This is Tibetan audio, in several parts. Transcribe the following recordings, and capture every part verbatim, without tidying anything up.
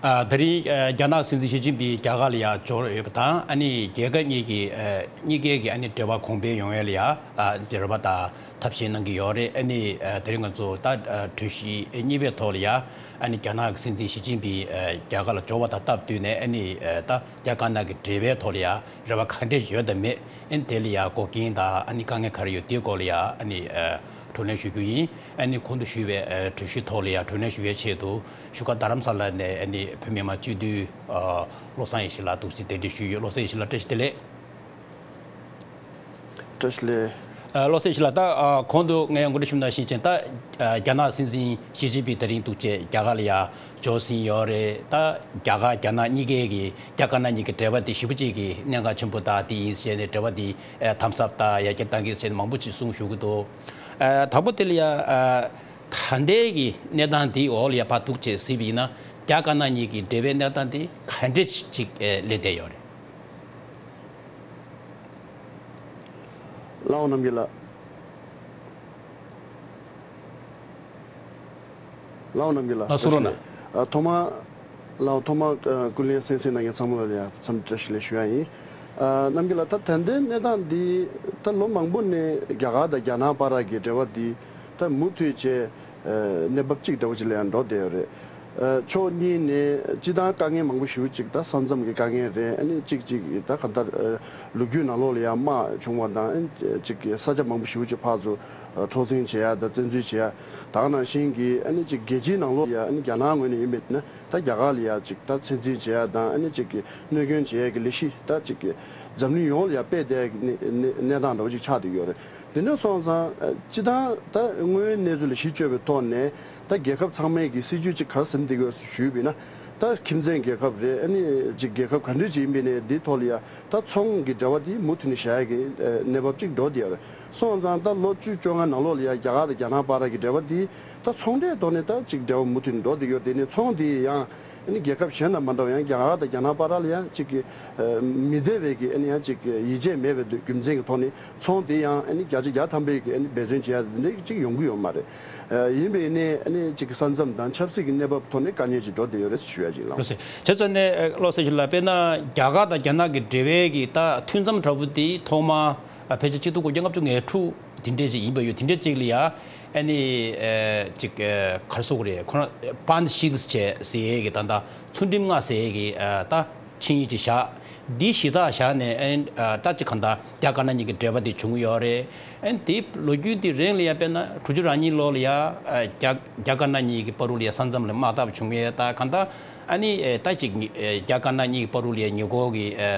ཨ། དེ་རིང་ཨ་རྒྱ་ནག་སྲིད་འཛིན་ཞི་ཅིན་ཕིང་རྒྱ་གར་ལ་ཡར་འབྱོར་ཡོད་པ་དང་། ཨ་ནི་རྒྱལ་ཁབ་གཉིས་ཀྱི་ཨ་གཉིས་ཀའི་གི་ཨ་ནི་འབྲེལ་བ་གོང་འཕེལ་ཡོང་ཡས་ལ་ཡ་ཨ་འབྲེལ་བ་དང་ཐབས་ཤེས་གནང་གི་ཡོད་རེད། ཨ་ནི་ཨ་དེ་རིང་ང་ཚོ་ད་ཨ་གྲོས་གཞི་གཉིས་པའི་ཐོག་ལ་ཡ་ཨ་ནི་རྒྱ་ནག་གི་སྲིད་འཛིན་ཞི་ཅིན་ཕིང་ཨ་རྒྱ་གར་ལ་འབྱོར་བ་དང་སྟབས་བསྟུན་ནས། ཨ་ནི་ཨ་ད་རྒྱ་དཀར་ནག་གི་འབྲེལ་བའི་ཐོག་ལ་ཡ་རེ་བ་ག་འདྲས་ཡོད་དམ་མེད། ཨ་ནི་དེ་ལ་ཡ་འགོག་རྐྱེན་དང་ཨ་ནི་དཀའ་ངལ་ག་རེ་ཡོད། དེའི་སྐོར་ལ་ཡ་ཨ་ནི་ཨ་བགྲོ་གླེང་ཞུ་རྒྱུ་ཡིན། ཨ་ནི་གོང་དུ་ཞུས་པའི་ཨ་གྲོས་གཞིའི་ཐོག་ལ་ཡ་བགྲོ་གླེང་ཞུ་ཡས་ཆེད་དུ་བཞུགས་སྒར་རྡ་རམ་ས་ལ་ནས་ཨ་ནི་བོད་མི་མང་སྤྱི་འཐུས་ཨ་བློ་བཟང་ཡེ་ཤེས་ལགས་འདུག་སེ་གདན་འདྲེན་ཞུས་ཡོད། བློ་བཟང་ཡེ་ཤེས་ལགས་བཀྲ་ཤིས་བདེ་ལེགས། བཀྲ་ཤིས་བདེ་ལེགས། ཨ་བློ་བཟང་ཡེ་ཤེས་ལགས། ད་ཨ་གོང་དུ་ངས་ངོ་སྤྲོད་ཞུས་ནང་བཞིན་བྱས་ན། ད་ཨ་རྒྱ་ནག་སྲིད་འཛིན་ཞི་ཅིན་ཕིང་དེ་རིང་འདུག་སེ་རྒྱ་གར་ལ་ཡ་འབྱོར་ཟིན་ཡོད་རེད། ད་རྒྱ་གར་རྒྱ་ནག་གཉིས་ཀའི་གི་རྒྱ་དཀར་ནག་གཉིས་ཀྱི་འབྲེལ་བ་དེ་ཞེ་པོ་ཅིག་གི་གནད་འགག་ཆེན་པོ། ད་དེ་ཡིན་ཟེར་ནས་འབྲེལ་བ་དེ་ཨ་དམ་ཟབ་དང་ཡར་རྒྱས་གཏང་གི་ཟེར་ནས་མང་པོ་ཅིག་གསུང་ཞུ་གི་འདུག་ཨ་དང་པོ་དེ་ལ་ཡ་ཨ་ད་ལྟའི་གི་གནས་སྟངས་དེའི་འོག་ལ་ཡ་ཕར་འདུག་སེ་གཟིགས་པ་ཡིན་ན། རྒྱ་དཀར་ནག་གཉིས་ཀྱི་འབྲེལ་བའི་གནས་སྟངས་དེ་ག་འདྲས་ཅིག་ཨ་སླེབས་བསྡད་ཡོད་རེད། ལགས་འོང་རྣམ་རྒྱལ་ལགས། ལགས་འོང་རྣམ་རྒྱལ་ལགས། ལགས་སོ། རོགས་གནང་། ཨ་ཐོག་མར། ལགས་འོང་། ཐོག་མར་ཨ་སྐུ་ལས་གསན་གཟིགས་གནང་མཁན་ཚང་མ་ལ་ཡང་འཚམས་འདྲི་བཀྲ་ཤིས་བདེ་ལེགས་ཞུ་ཡ་ཡིན། ཨ་རྣམ་རྒྱལ་ལགས། ད་ད་ལྟའི་གནས་སྟངས་འདི་ད་ལོ་མང་པོ་ནས་རྒྱ་གར་དང་རྒྱ་ནག་བར་གྱི་འབྲེལ་བ་འདི་ད་མུ་མཐུད་བྱས་ཨ་གནས་བབ་གཅིག་འདྲ་བོ་ཅིག་ལ་ཡང་འགྲོ་བསྡད་ཡོད་རེད། ཨ་ཕྱོགས་གཉིས་ནས་སྤྱིར་བཏང་དཀའ་ངལ་མང་པོ་ཞེ་པོ་ཅིག་ད་ས་མཚམས་ཀྱི་དཀའ་ངལ་རེད། ཨ་ནི་གཅིག་གཅིག་ད་ག་ད་ལོ་རྒྱུས་ནང་ལོགས་ལ་ཡང་དམག་བྱུང་བ་དང་། ཨ་ནི་གཅིག་གི་ས་ཆ་མང་པོ་ཞེ་པོ་ཅིག་ཕར་ཚུར་འཕྲོག་འཛིང་བྱེད་ཡ་དང་བཙན་འཛུལ་བྱེད་ཡ། ད་ག་ནང་བཞིན་གྱི་ཨ་ནི་གཅིག་རྒྱལ་སྤྱིའི་ནང་ལོགས་ལ་ཡ། ཨ་ནི་རྒྱ་ནག་ངོས་ནས་ཡིན་པས་ན་ད་རྒྱ་གར་ལ་ཡ་གཅིག་ད་བཙན་འཛུལ་བྱེད་ཡ་དང་། ཨ་ནི་གཅིག་གི་གནོད་སྐྱོན་བྱེད་ཡ་གི་ལས་གཞི་ད་གཅིག་གི་འཛམ་གླིང་ཡོངས་ལ་ཡ་སྤེལ་བསྡད་ཡ་གི་གནས་གནས་གནས་སྟངས་འདྲ་བོ་ཅིག་ཆགས་བསྡད་ཡོད་རེད། དེ་འདྲ་སོང་ཙང་ཨ་སྤྱིར་བཏང་ད་དངོས་ཡོད་གནས་ཚུལ་ལ་གཞི་བཅོལ་བའི་ཐོག་ནས་ད་རྒྱལ་ཁབ་ཚང་མའི་གི་སྲིད་ཇུས་ཅིག་ག་རེ་ཟིན་བསྡད་ཀྱི་ཡོད་ཞུས་པ་ཡིན་ན། ད་ཁྱིམ་མཚེས་རྒྱལ་ཁབ་རེད། ཨ་ནི་ཅིག་རྒྱལ་ཁབ་ག་འདྲ་ཅིག་ཡིན་པ་ཡིན་ནའི་འདིའི་ཐོག་ལ་ཡ་ད་ཚོང་གི་འབྲེལ་བ་དེ་མུ་མཐུད་ནས་བཞག་ཡ་གི་ཨ་གནས་བབ་ཅིག་འགྲོ་བསྡད་ཡོད་རེད། སོང་ཙང་ད་ལོ་བཅུ་བཅོ་ལྔ་ནང་ལོགས་ལ་ཡ་རྒྱ་གར་དང་རྒྱ་ནག་བར་གྱི་འབྲེལ་བ་དེ་ད་ཚོང་འབྲེལ་ཐོག་ནས་ད་ཅིག་འབྲེལ་བ་མུ་མཐུད་ནས་འགྲོ་བསྡད་ཡོད། དེ་ནས་ཚོང་དེ་ཡང་ཨ་ནི་རྒྱལ་ཁབ་གཞན་དང་མ་འདྲ་བ། ཡང་རྒྱ་གར་དང་རྒྱ་ནག་བར་ལ་ཡང་ཅིག་གི་ཨ་མི་བདེ་བའི་གི་ཨ་ནི་ཡང་ཅིག་ཡིད་ཆེས་མེད་པའི་རྒྱུ་མཚན་གྱི་ཐོག་ནས་ཚོང་དེ་ཡང་ཨ་ནི་བརྒྱ་ཆ་བརྒྱ་ཐམ་པའི་གི་ཨ་ནི་འབད་བརྩོན་བྱེད་ཡ་དེ་འདྲ་ཅིག་ཡོང་གི་ཡོད་མ་རེད། ཨ་ཡིན་པས་ནས་ཨ་ནི་ཅིག་གི་ས་མཚམས་དང་ཆབ་སྲིད་ཀྱི་གནས་བབ་ཐོག་ནས་དཀའ་ངལ་ཅིག་འགྲོ་བསྡད་ཡོད་རེད་ཞུ་ཡ་ཅིག་ལགས། ལགས་སོ། བྱས་ཙང་ནས་ཨ་བློ་བཟང་ཡེ་ཤེས་ལགས། དཔེར་ན་རྒྱ་གར་དང་རྒྱ་ནག་གི་འབྲེལ་བའི་གི་ད་མཐུན་མཚམས་འདྲ་བོ་དེ་ཐོག་མ་ཨ་ཕལ་ཆེར་ཆིག་སྟོང་དགུ་བརྒྱ་ལྔ་བཅུ་ང་དྲུག་དེ་འདྲས་ཅིག་ཡིན་པ་ཡོད། དེ་འདྲས་ཅིག་ལ་ཡ་ཨ་ནི་ཨ་ཅིག་ཨ་ག་རེ་ཟེར་དགོས་རེད། ཁོ་རང་Panchsheel་ཟེར་ཟེར་ཡས་གི་ད་ད་ཚུལ་ཁྲིམས་ལྔ་ཟེར་ཡས་གི་ཨ་ད་ཆིངས་ཡིག་ཅིག་བཞག་འདི་གཞི་རྩར་བཞག་ནས་ཨ་ད་ཅིག་གང་ལྟར་རྒྱ་དཀར་ནག་གཉིས་ཀྱི་འབྲེལ་བ་དེ་བྱུང་ཡོད་རེད། ཨ་དེ་ལོ་རྒྱུས་དེ་རིང་ལ་ཡ་དཔེར་ན་དྲུག་ཅུ་རེ་གཉིས་ལོ་ལ་ཡ་ཨ་རྒྱ་རྒྱ་དཀར་ནག་གཉིས་ཀྱི་བར་དུ་ལ་ཡ་ས་མཚམས་ལ་དམག་འཐབ་བྱུང་ཡས། ད་གང་ལྟར་ཨ་ནི་ཨ་ད་ཅིག་ཨ་རྒྱ་དཀར་ནག་གཉིས་ཀྱི་བར་དུ་ལ་ཡ་ཉེ་འཁོར་གྱི་ཨ་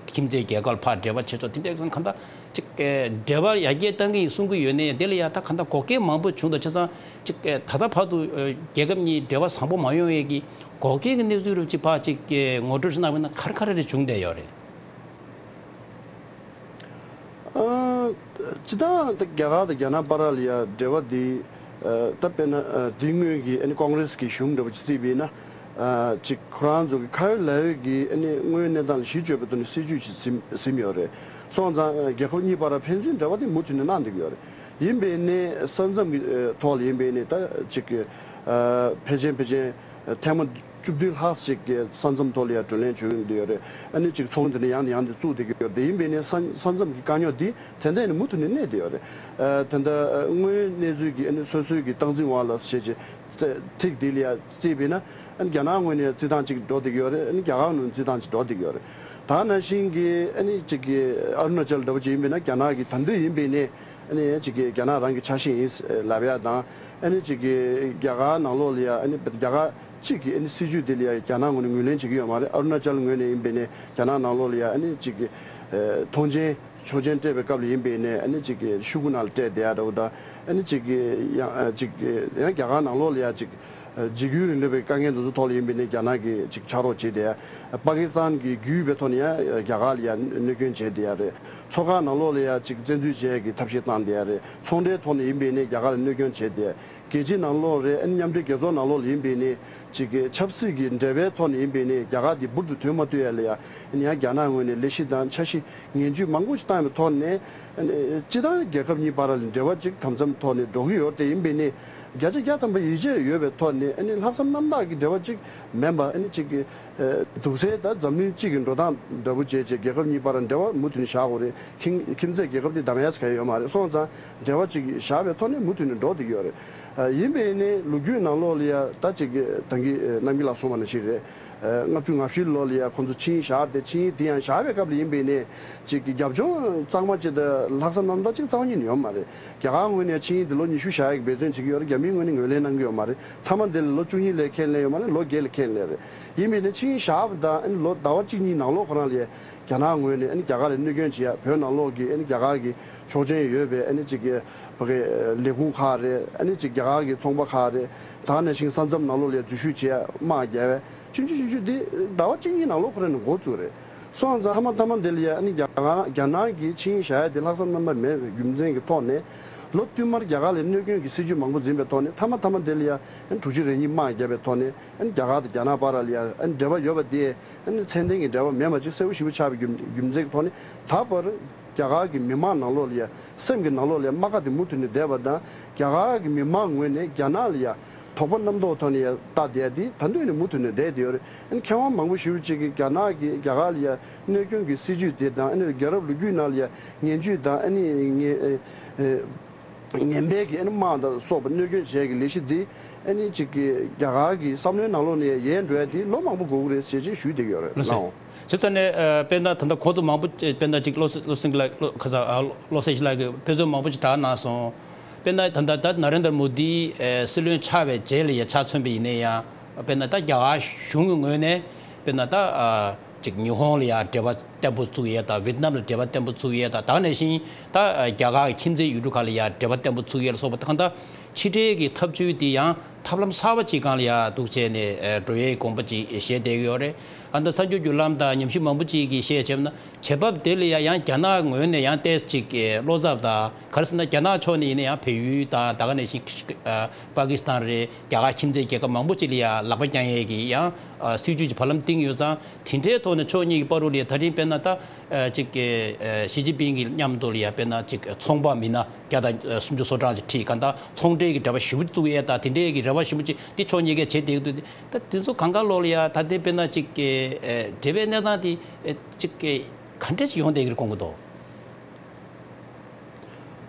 ཁྱིམ་མཚེས་རྒྱལ་ཁབ་ལ་ཕར་འབྲེལ་བ་བྱེད་ཕྱོགས་དེ་འདྲ་གང་ལྟར་ཅིག་ཨ་འབྲེལ་བ་ཡར་རྒྱས་གཏང་གི་ཡིན་གསུང་གི་ཡོད་ནའི། དེ་ལ་ཡ་ད་གང་ལྟར་འགོག་རྐྱེན་མང་པོ་བྱུང་འདུག་བྱས་ཙང་ཅིག་ཨ་ད་ལྟ་བར་དུ་ཨ་རྒྱལ་ཁབ་གཉིས་འབྲེལ་བ་བཟང་པོ་མ་ཡོང་ཡས་ཀྱི་འགོག་རྐྱེན་གྱི་གནས་ཚུལ་རུ་ཅིག་ཕར་ཅིག་ངོ་སྤྲོད་ཅིག་གནང་བ་ཡིན་ན་ག་རེ་ག་རེ་རེ་བྱུང་བསྡད་ཡོད་རེད། ཨ་སྤྱིར་བཏང་ད་རྒྱ་གར་དང་རྒྱ་ནག་བར་ལ་ཡ་འབྲེལ་བ་འདི་ཨ་ད་དཔེར་ན་ཨ་དེ་སྔོན་གྱི་ཨ་ནི་ཀོང་རེས་ཀྱི་གཞུང་འདྲ་བོ་ཅིག་བརྩིས་པ་ཡིན་ན། ཨ་ཅིག་ཁོ་རང་ཚོ་གི་ཁ་ཡོད་ལག་ཡོད་ཀྱི་ཨ་ནི་དངོས་ཡོད་གནས་སྟངས་ལ་གཞི་བཅོལ་བའི་ཐོག་ནས་སྲིད་ཇུས་ཅིག་ཟིན་ཟིན་ཡོད་རེད། སོང་ཙང་ཨ་རྒྱལ་ཁབ་གཉིས་བར་ཕན་ཚུན་འབྲེལ་བ་དེ་མུ་མཐུད་ནས་གནང་བསྡད་ཀྱི་ཡོད་རེད། ཡིན་པས་ནས་ས་མཚམས་ཀྱི་ཨ་ཐོག་ལ་ཡིན་པས་ནས་ད་ཅིག་གི་ཨ་ཕལ་ཆེར་ཕལ་ཆེར་ཐེངས་མ་བཅུ་བདུན་ལྷག་ཅིག་གི་ས་མཚམས་ཐོག་ལ་ཡང་བགྲོ་གླེང་བྱུང་ཡོང་གི་ཡོད་རེད། ཨ་ནི་ཅིག་ཚོང་དེ་འདྲ་ཡང་ནས་ཡང་དུ་བཙུགས་བསྡད་ཀྱི་ཡོད་རེད། ཡིན་པས་ནས་ས་ས་མཚམས་ཀྱི་དཀའ་རྙོག་འདི་ད་ལྟ་ནས་མུ་མཐུད་ནས་གནས་བསྡད་ཡོད་རེད། ཨ་ད་ལྟ་དངོས་ཡོད་གནས་ཚུལ་གྱི་ཨ་ནི་སོ་སོའི་གི་སྟངས་འཛིན་འོག་ལ་བྱས་རྗེས་ཐིག་འདི་ལ་ཡང་བརྩིས་པས་ན། ཨ་ནི་རྒྱ་ནག་ངོས་ནས་བརྩི་སྟངས་ཅིག་འགྲོ་བསྡད་ཀྱི་ཡོད་རེད། ཨ་ནི་རྒྱ་གར་ངོས་ནས་བརྩི་སྟངས་ཅིག་འགྲོ་བསྡད་ཀྱི་ཡོད་རེད། ད་ནང་བཞིན་གྱི་ཨ་ནི་ཅིག་གི་ཨ་རུ་ན་ཅལ་འདྲ་བོ་ཅིག་ཡིན་པས་ན། རྒྱ་ནག་གི་ད་འདོད་ཡིན་པས་ནས། ཨ་ནི་ཅིག་གི་རྒྱ་ནག་རང་གི་ཆ་ཤས་ཡིན་ལབ་ཡ་དང་། ཨ་ནི་ཅིག་གི་རྒྱ་གར་ནང་ལོགས་ལ་ཡ། ཨ་ནི་རྒྱ་གར་གཅིག་གི་ཨ་ནི་སྲིད་ཇུས་དེ་ལ་ཡ་རྒྱ་ནག་ངོས་ནས་ངོས་ལེན་བྱེད་ཀྱི་ཡོད་མ་རེད། ཨ་རུ་ན་ཅལ་ངོས་ནས་ཡིན་པས་ནས་རྒྱ་ནག་ནང་ལོགས་ལ་ཡ་ཨ་ནི་ཅིག་གི་ཨ་ཐོངས་མཆན་ཆོག་མཆན་སྤྲད་པའི་སྐབས་ལ་ཡིན་པས་ནས། ཨ་ནི་ཅིག་གི་ཤོག་གུ་ནང་ལ་སྤྲད་བསྡད་ཡ་འདྲ་བོ་དང་། ཨ་ནི་ཅིག་གི་ཡང་ཨ་ཅིག་གི་ཡང་རྒྱ་གར་ནང་ལོགས་ལ་ཡ་ཅིག་འཇིགས་སྐུལ་རིང་ལུགས་པའི་དཀའ་ངལ་དེ་ཚོ་ཐོག་ལ་ཡིན་པས་ནས་རྒྱ་ནག་གིས་ཅིག་ཕྱག་རོགས་བྱས་བསྡད་ཡ། པ་ཀི་སི་ཐན་གྱི་བརྒྱུད་པའི་ཐོག་ནས་ཡང་རྒྱ་གར་ལ་ཡ་གནོད་སྐྱོན་བྱས་བསྡད་ཡ་རེད། མཚོ་ཁ་ནང་ལོགས་ལ་ཡ་ཅིག་བཙན་འཛུལ་བྱས་ཀྱི་ཐབས་ཤེས་བཏང་བསྡད་ཡ་རེད། ཚོང་འབྲེལ་ཐོག་ནས་ཡིན་པས་ནས་རྒྱ་གར་ལ་གནོད་སྐྱོན་བྱས་བསྡད་ཡ། རྒྱལ་སྤྱིའི་ནང་ལོགས་རེད། ཨ་ནི་མཉམ་འབྲེལ་རྒྱལ་ཚོགས་ནང་ལོགས་ལ་ཡིན་པས་ནས་ཅིག་གི་ཆབ་སྲིད་ཀྱི་འབྲེལ་བའི་ཐོག་ནས་ཡིན་པས་ནས་རྒྱ་གར་འདི་འབུར་དུ་ཐོན་མ་ཐུབ་ཡ་ལ་ཡ། ཨ་ནི་ཡང་རྒྱ་ནག་ངོས་ནས་ལས་གཞི་དང་འཆར་གཞི་ངན་ཇུས་མང་པོ་ཞིག་བཏང་བའི་ཐོག་ནས། ཨ་ནི་སྤྱིར་བཏང་རྒྱལ་ཁབ་གཉིས་བར་ལ་འབྲེལ་བ་ཅིག་དམ་མཚམས་ཐོག་ནས་འགྲོ་གི་ཡོད་རེད། ཡིན་པས་ནས་བརྒྱ་ཆ་བརྒྱ་ཐམ་པ་ཡིད་ཆེས་ཡོད་པའི་ཐོག་ནས། ཨ་ནི་ལྷག་བསམ་རྣམ་དག་གི་འབྲེལ་བ་གཅིག་མིན་པ། ཨ་ནི་གཅིག་གི་ཨ་དུག་སེལ་ད་འཛམ་གླིང་གཅིག་གི་འགྲོ་སྟངས་འདྲ་པོ་བྱས་བྱས་རྒྱལ་ཁབ་གཉིས་བར་འབྲེལ་བ་མུ་མཐུད་ནས་བཞག་དགོས་རེད། ཁྱིམ་ཁྱིམ་མཚེས་རྒྱལ་ཁབ་དེ་བདམས་ཡས་ག་ཡོད་མ་རེད། སོང་ཙང་འབྲེལ་བ་གཅིག་བཞག་པའི་ཐོག་ནས་མུ་མཐུད་ནས་འགྲོ་བསྡད་ཀྱི་ཡོད་རེད། ཨ་ཡིན་པས་ནི་ལོ་རྒྱུས་ནང་ལོགས་ལ་ཡ་ད་གཅིག་གི་ད་གིན་རྣམ་རྒྱལ་ལགས་གསུངས་པ་ནང་བཞིན་རེད། ལྔ་བཅུ་ང་བཞི་ལོ་ལ་ཡ་ཁོང་ཚོ་ཆིངས་ཡིག་བཞག་སྟེ། ཆིངས་ཡིག་དེ་ཡང་བཞག་པའི་སྐབས་ལ་ཡིན་པས་ནས་ཅིག་གི་རྒྱབ་ལྗོངས་གཙང་མ་ཅིག་དང་ལྷག་བསམ་རྣམ་དག་ཅིག་རྩ་བ་ཉིད་ནས་ཡོད་མ་རེད། རྒྱ་གར་ངོས་ནས་ཆིངས་ཡིག་འདི་ལོ་ཉི་ཤུ་བཞག་ཡག་གི་འབད་བརྩོན་བྱེད་ཀྱི་ཡོད་རེད། རྒྱ་མིའི་ངོས་ནས་ངོས་ལེན་གནང་གི་ཡོད་མ་རེད། མཐའ་མ་འདི་ལ་ལོ་བཅུ་གཉིས་ལས་ཁས་ལེན་ཡོད་མ་རེད། ལོ་བརྒྱད་ལས་ཁས་ལེན་རེད། ཡིན་པས་ནས་ཆིངས་ཡིག་བཞག་པ་དང་ཨ་ནི་ལོ་ཟླ་བ་གཅིག་གཉིས་ནང་ལོགས་ཁོ་རང་ལ་ཡ་རྒྱ་ནག་ངོས་ནས་ཨ་ནི་རྒྱ་གར་ལ་གནོད་སྐྱོན་བྱེད་ཡ། བོད་ནང་ལོགས་ཀྱི་ཨ་ནི་རྒྱ་གར་གྱི་ཆོག་མཆན་ཡོད་པའི་ཨ་ནི་ཅིག་གི་ཕ་གི་ལས་ཁུངས་ཁག་རེད། ཨ་ནི་ཅིག་རྒྱ་གར་གྱི་ཚོང་པ་ཁག་རེད། ད་ག་ནང་བཞིན་ས་མཚམས་ནང་ལོགས་ལ་འཛུལ་ཞུགས་བྱེད་ཡ་དམག་རྒྱག་པའི་ཆུང་ཆུང་ཆུང་ཆུང་འདི་ཟླ་བ་གཅིག་གཉིས་ནང་ལོགས་ཁོ་རང་ནས་འགོ་བཙུགས་རེད། སོང་ཙང་མཐའ་མ་མཐའ་མ་འདི་ལ་ཡ་ཨ་ནི་རྒྱ་གར་རྒྱ་ནག་གི་ཆིངས་ཡིག་བཞག་ཡ་དེ་ལྷག་བསམ་རྣམ་པ་མེད་པའི་རྒྱུ་མཚན་གྱི་ཐོག་ནས་ལོ་བསྟུད་མར་རྒྱ་གར་ལ་གནོད་སྐྱོན་གྱི་སྲིད་ཇུས་མང་པོ་འཛིན་པའི་ཐོག་ནས་མཐའ་མ་མཐའ་མ་འདི་ལ་ཡ་ཨ་ནི་དྲུག་ཅུ་རེ་གཉིས་དམག་བརྒྱབ་པའི་ཐོག་ནས་ཨ་ནི་རྒྱ་གར་དང་རྒྱ་ནག་བར་ལ་ཡ་ཨ་ནི་འབྲེལ་བ་ཡོད་པ་དེ་ཨ་ནི་ཚད་ལྡན་གྱི་འབྲེལ་བ་མེད་པ་ཅིག་གསལ་པོ་ཞེ་པོ་ཆགས་པའི་རྒྱུ་རྒྱུ་མཚན་གྱི་ཐོག་ནས། ད་བར་རྒྱ་གར་གྱི་མི་མང་ནང་ལོགས་ལ་ཡ་སེམས་ཀྱི་ནང་ལོགས་ལ་ཡ་རྨ་ཁ་དེ་མུ་མཐུད་ནས་བསྡད་པ་དང་། རྒྱ་གར་གྱི་མི་མང་ངོས་ནས་རྒྱ་ནག་ལ་ཡ་དོགས་པ་རྣམ་རྟོག་ཐོག་ནས་ཡ་ལྟ་བསྡད་དེ་ད་དུང་ནས་མུ་མཐུད་ནས་བསྡད་དེ་ཡོད་རེད། ཨ་ནི་མཁས་དབང་མང་པོ་ཞེ་པོ་ཅིག་གིས་རྒྱ་ནག་གིས་རྒྱ་གར་ལ་ཡ་གནོད་སྐྱོན་གྱི་སྲིད་ཇུས་དེ་དང་། ཨ་ནི་རྒྱལ་རབས་ལོ་རྒྱུས་ནང་ལ་ཡ་ངན་ཇུས་དང་། ཨ་ནི་ངན་ངན་པའི་གི་ཨ་ནི་དམག་དང་སོགས་པ་གནོད་སྐྱོན་བྱས་ཀྱི་ལས་གཞི་འདི་ཨ་ནི་ཅིག་གི་རྒྱ་གར་གྱི་བསམ་བློའི་ནང་ལོགས་ནས་ཡལ་འགྲོ་ཡ་དེ་ལོ་མང་པོ་འགོར་གི་རེད་ཟེར་ཅིག་ཞུས་བསྡད་ཀྱི་ཡོད་རེད། ལགས་སོ། ལགས་འོང་། ཇི་ལྟར་ནས་ཨ་དཔེར་ན་ད་ལྟ་ཁོང་ཚོ་མང་པོ་དཔེར་ན་ཅིག་བློ་བློ་སེང་གེ་ལགས། བློ་ཁ་ས་ཨ་བློ་བློ་སེང་ལགས་ཀྱིས་དཔེ་མཚོན་མང་པོ་ཅིག་བསྒྲགས་གནང་སོང་། དཔེར་ན་ད་ལྟ་ད་ནཱ་རེན་དར་མོ་དི་ཨ་སྲིད་བློན་ཆགས་པའི་རྗེས་ལ་ཡ་ཆ་མཚོན་པ་ཡིན་ན་ཡང་། དཔེར་ན་ད་རྒྱ་གར་གཞུང་གི་ངོས་ནས་དཔེར་ན་ད་ཨ་ཅིག་ཉི་ཧོང་ལ་ཡ་འབྲེལ་བ་བརྟན་པོ་བཙུགས་ཡས་དང་། ཝེ་ཏི་ནམ་ལ་འབྲེལ་བ་བརྟན་པོ་བཙུགས་ཡས་དང་། ད་ག་ནང་བཞིན་ད་ཨ་རྒྱ་གར་གྱི་ཁྱིམ་མཚེས་ཡུལ་གྲུ་ཁག་ལ་ཡ་འབྲེལ་བ་བརྟན་པོ་བཙུགས་ཡས་ལ་སོགས་པ། ད་གང་ལྟར་ཕྱི་འབྲེལ་གྱི་འཐབ་ཇུས་དེ་ཡང་ཐབས་ལམ་གསར་པ་ཅིག་སྒང་ལ་ཡ་འདུག་བྱས་ནས་ཨ་འགྲོ་ཡས་དགོངས་པ་ཅིག་བཞེས་བསྡད་ཀྱི་ཡོད་རེད། ཨ་ད་གསར་འགྱུར་བརྒྱུད་ལམ་དང་ཉམས་ཞིབ་མང་པོ་ཅིག་གིས་བཤད་བྱས་ན། བྱེད་བབ་དེ་ལ་ཡ་ཡང་རྒྱ་ནག་ངོས་ནས་ཡང་ཏོག་ཙམ་ཅིག་བློ་འཚབ་དང་། ག་རེ་ཟེར་ན་རྒྱ་ནག་ཕྱོགས་ནས་ཡིན་ན་ཡང་བལ་ཡུལ་དང་། ད་ག་ནང་བཞིན་ཨ་པ་ཀི་སི་ཐན་རེད། རྒྱ་གར་ཁྱིམ་མཚེས་རྒྱལ་ཁབ་མང་པོ་ཅིག་ལ་ཡ་ལག་པ་བརྐྱང་ཡས་ཀྱི་ཡང་ཨ་སྲིད་ཇུས་ཀྱི་བར་ལམ་བཏིང་ཡོད་ཙང་། དེ་འདྲའི་ཐོག་ནས་ཕྱོགས་གཉིས་ཀྱི་བར་དུ་ལ་ཡ་ད་རིང་དཔེར་ན་ད་ཨ་ཅིག་ཨ་ཞི་ཅིན་ཕིང་གི་མཉམ་དུ་ལ་ཡ་དཔེར་ན་ཅིག་ཚོང་པ་མི་སྣ་བརྒྱ་དང་སུམ་ཅུ་སོ་གྲངས་ཅིག་ཁྲིད། གང་ལྟར་ཚོང་འབྲེལ་གྱི་འབྲེལ་བ་ཞིབ་པོ་བཙུགས་ཡས་དང་། དེ་འདྲའི་གི་རེ་བ་ཞིབ་པོ་ཅིག་དེ་ཕྱོགས་གཉིས་ཀས་བྱེད་བསྡད་ཀྱི་འདུག་ད་དེ་ཚོ་གང་ག་ལོག་ལ་ཡ་ད་ལྟའི་དཔེར་ན་ཅིག་གི་ཨ་འབྲེལ་བའི་གནས་སྟངས་དེ་ཨ་ཅིག་གི་ག་འདྲས་ཅིག་ཡོང་བསྡད་ཀྱི་རེད་དགོངས་ཀྱི་འདུག་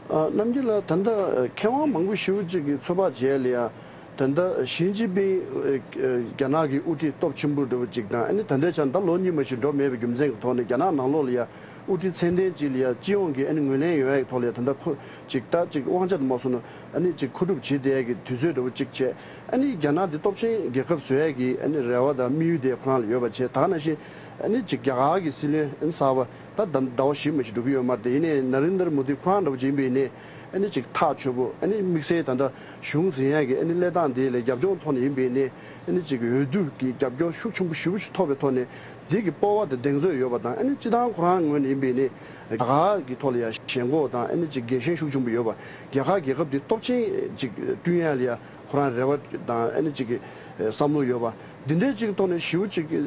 ཨ་རྣམ་རྒྱལ་ལགས། ད་ལྟ་མཁས་དབང་མང་པོ་ཞེ་པོ་ཅིག་གིས་ཚོད་དཔག་བྱས་ལ་ཡ། ད་ལྟ་ཞི་ཅིན་ཕིང་ཨ་རྒྱ་ནག་གི་དབུ་ཁྲིད་སྟོབས་ཆེན་པོ་འདྲ་བོ་ཅིག་དང་། ཨ་ནི་ད་ལྟའི་ཆར་ད་ལོ་གཉིས་མ་ཞིག་འགྲོ་མེད་པའི་རྒྱུ་མཚན་གྱི་ཐོག་ནས་རྒྱ་ནག་ནང་ལོགས་ལ་ཡ་དབུ་ཁྲིད་ཚད་ལྡན་ཅིག་ལ་ཡ་སྤྱི་ཡོངས་ཀྱི་ཨ་ནི་ངོས་ལེན་ཡོང་ཡ་གི་ཐོག་ལ་ཡ་ད་ལྟ་ཁོ་ཅིག་ད་ཅིག་དབང་ཆ་དུ་མ་སོང་ན་ཨ་ནི་ཅིག་མཁོ་སྒྲུབ་བྱེད་བསྡད་ཡ་གི་དུས་ཚོད་འདྲ་བོ་ཅིག་བྱས། ཨ་ནི་རྒྱ་ནག་འདི་སྟོབས་ཆེན་རྒྱལ་ཁབ་བཟོ་ཡ་གི་ཨ་ནི་རེ་བ་དང་དམིགས་ཡུལ་དེ་ཁོ་རང་ལ་ཡོད་པ་བྱས། ད་ག་ནང་བཞིན་ཨ་ནི་ཅིག་རྒྱ་གར་གྱི་སྲིད་བློན་ཨ་ནི་གསར་པ་ད་ཟླ་ཟླ་བ་བཞི་མ་ཞིག་འགྲོ་གི་ཡོད་མ་རེད། དེ་ཡིན་ནའི་ན་རེན་དར་མོ་དི་ཁོ་རང་འདྲ་བོ་ཅིག་ཡིན་པ་ཡིན་ནའི་ཨ་ནི་ཅིག་ཐག་ཆོད་པོ། ཨ་ནི་དམིགས་བསལ་ད་ལྟ་གཞུང་འཛིན་ཡ་གི་ཨ་ནི་གནས་སྟངས་དེ་ལ་རྒྱབ་ལྗོངས་ཐོག་ནས་ཡིན་པ་ཡིན་ནའི་ཨ་ནི་ཅིག་འོས་བསྡུ་གི་རྒྱབ་སྐྱོར་ཤུགས་ཆེན་པོ་ཞེ་པོ་ཞིག་ཐོབ་པའི་ཐོག་ནས། འདི་གི་སྤོབས་པ་དང་གདེང་ཚོད་ཡོད་པ་དང་། ཨ་ནི་སྤྱི་བཏང་ཁོ་རང་ངོས་ནས་ཡིན་པ་ཡིན་ནའི་རྒྱ་གར་གྱི་ཐོག་ལ་ཡ་ཞེན་ཁོག་དང་། ཨ་ནི་ཅིག་རྒྱལ་ཞེན་ཤུགས་ཆེན་པོ་ཡོད་པ། རྒྱ་གར་རྒྱལ་ཁབ་འདི་སྟོབས་ཆེན་ཅིག་བསྐྲུན་ཡ་ལ་ཡ་ཁོ་རང་རེ་བ་དང་ཨ་ནི་ཅིག་གི་བསམ་བློ་ཡོད་པ། འདི་འདྲའི་ཅིག་ཐོག་ནས་ཞེ་པོ་ཅིག་གི་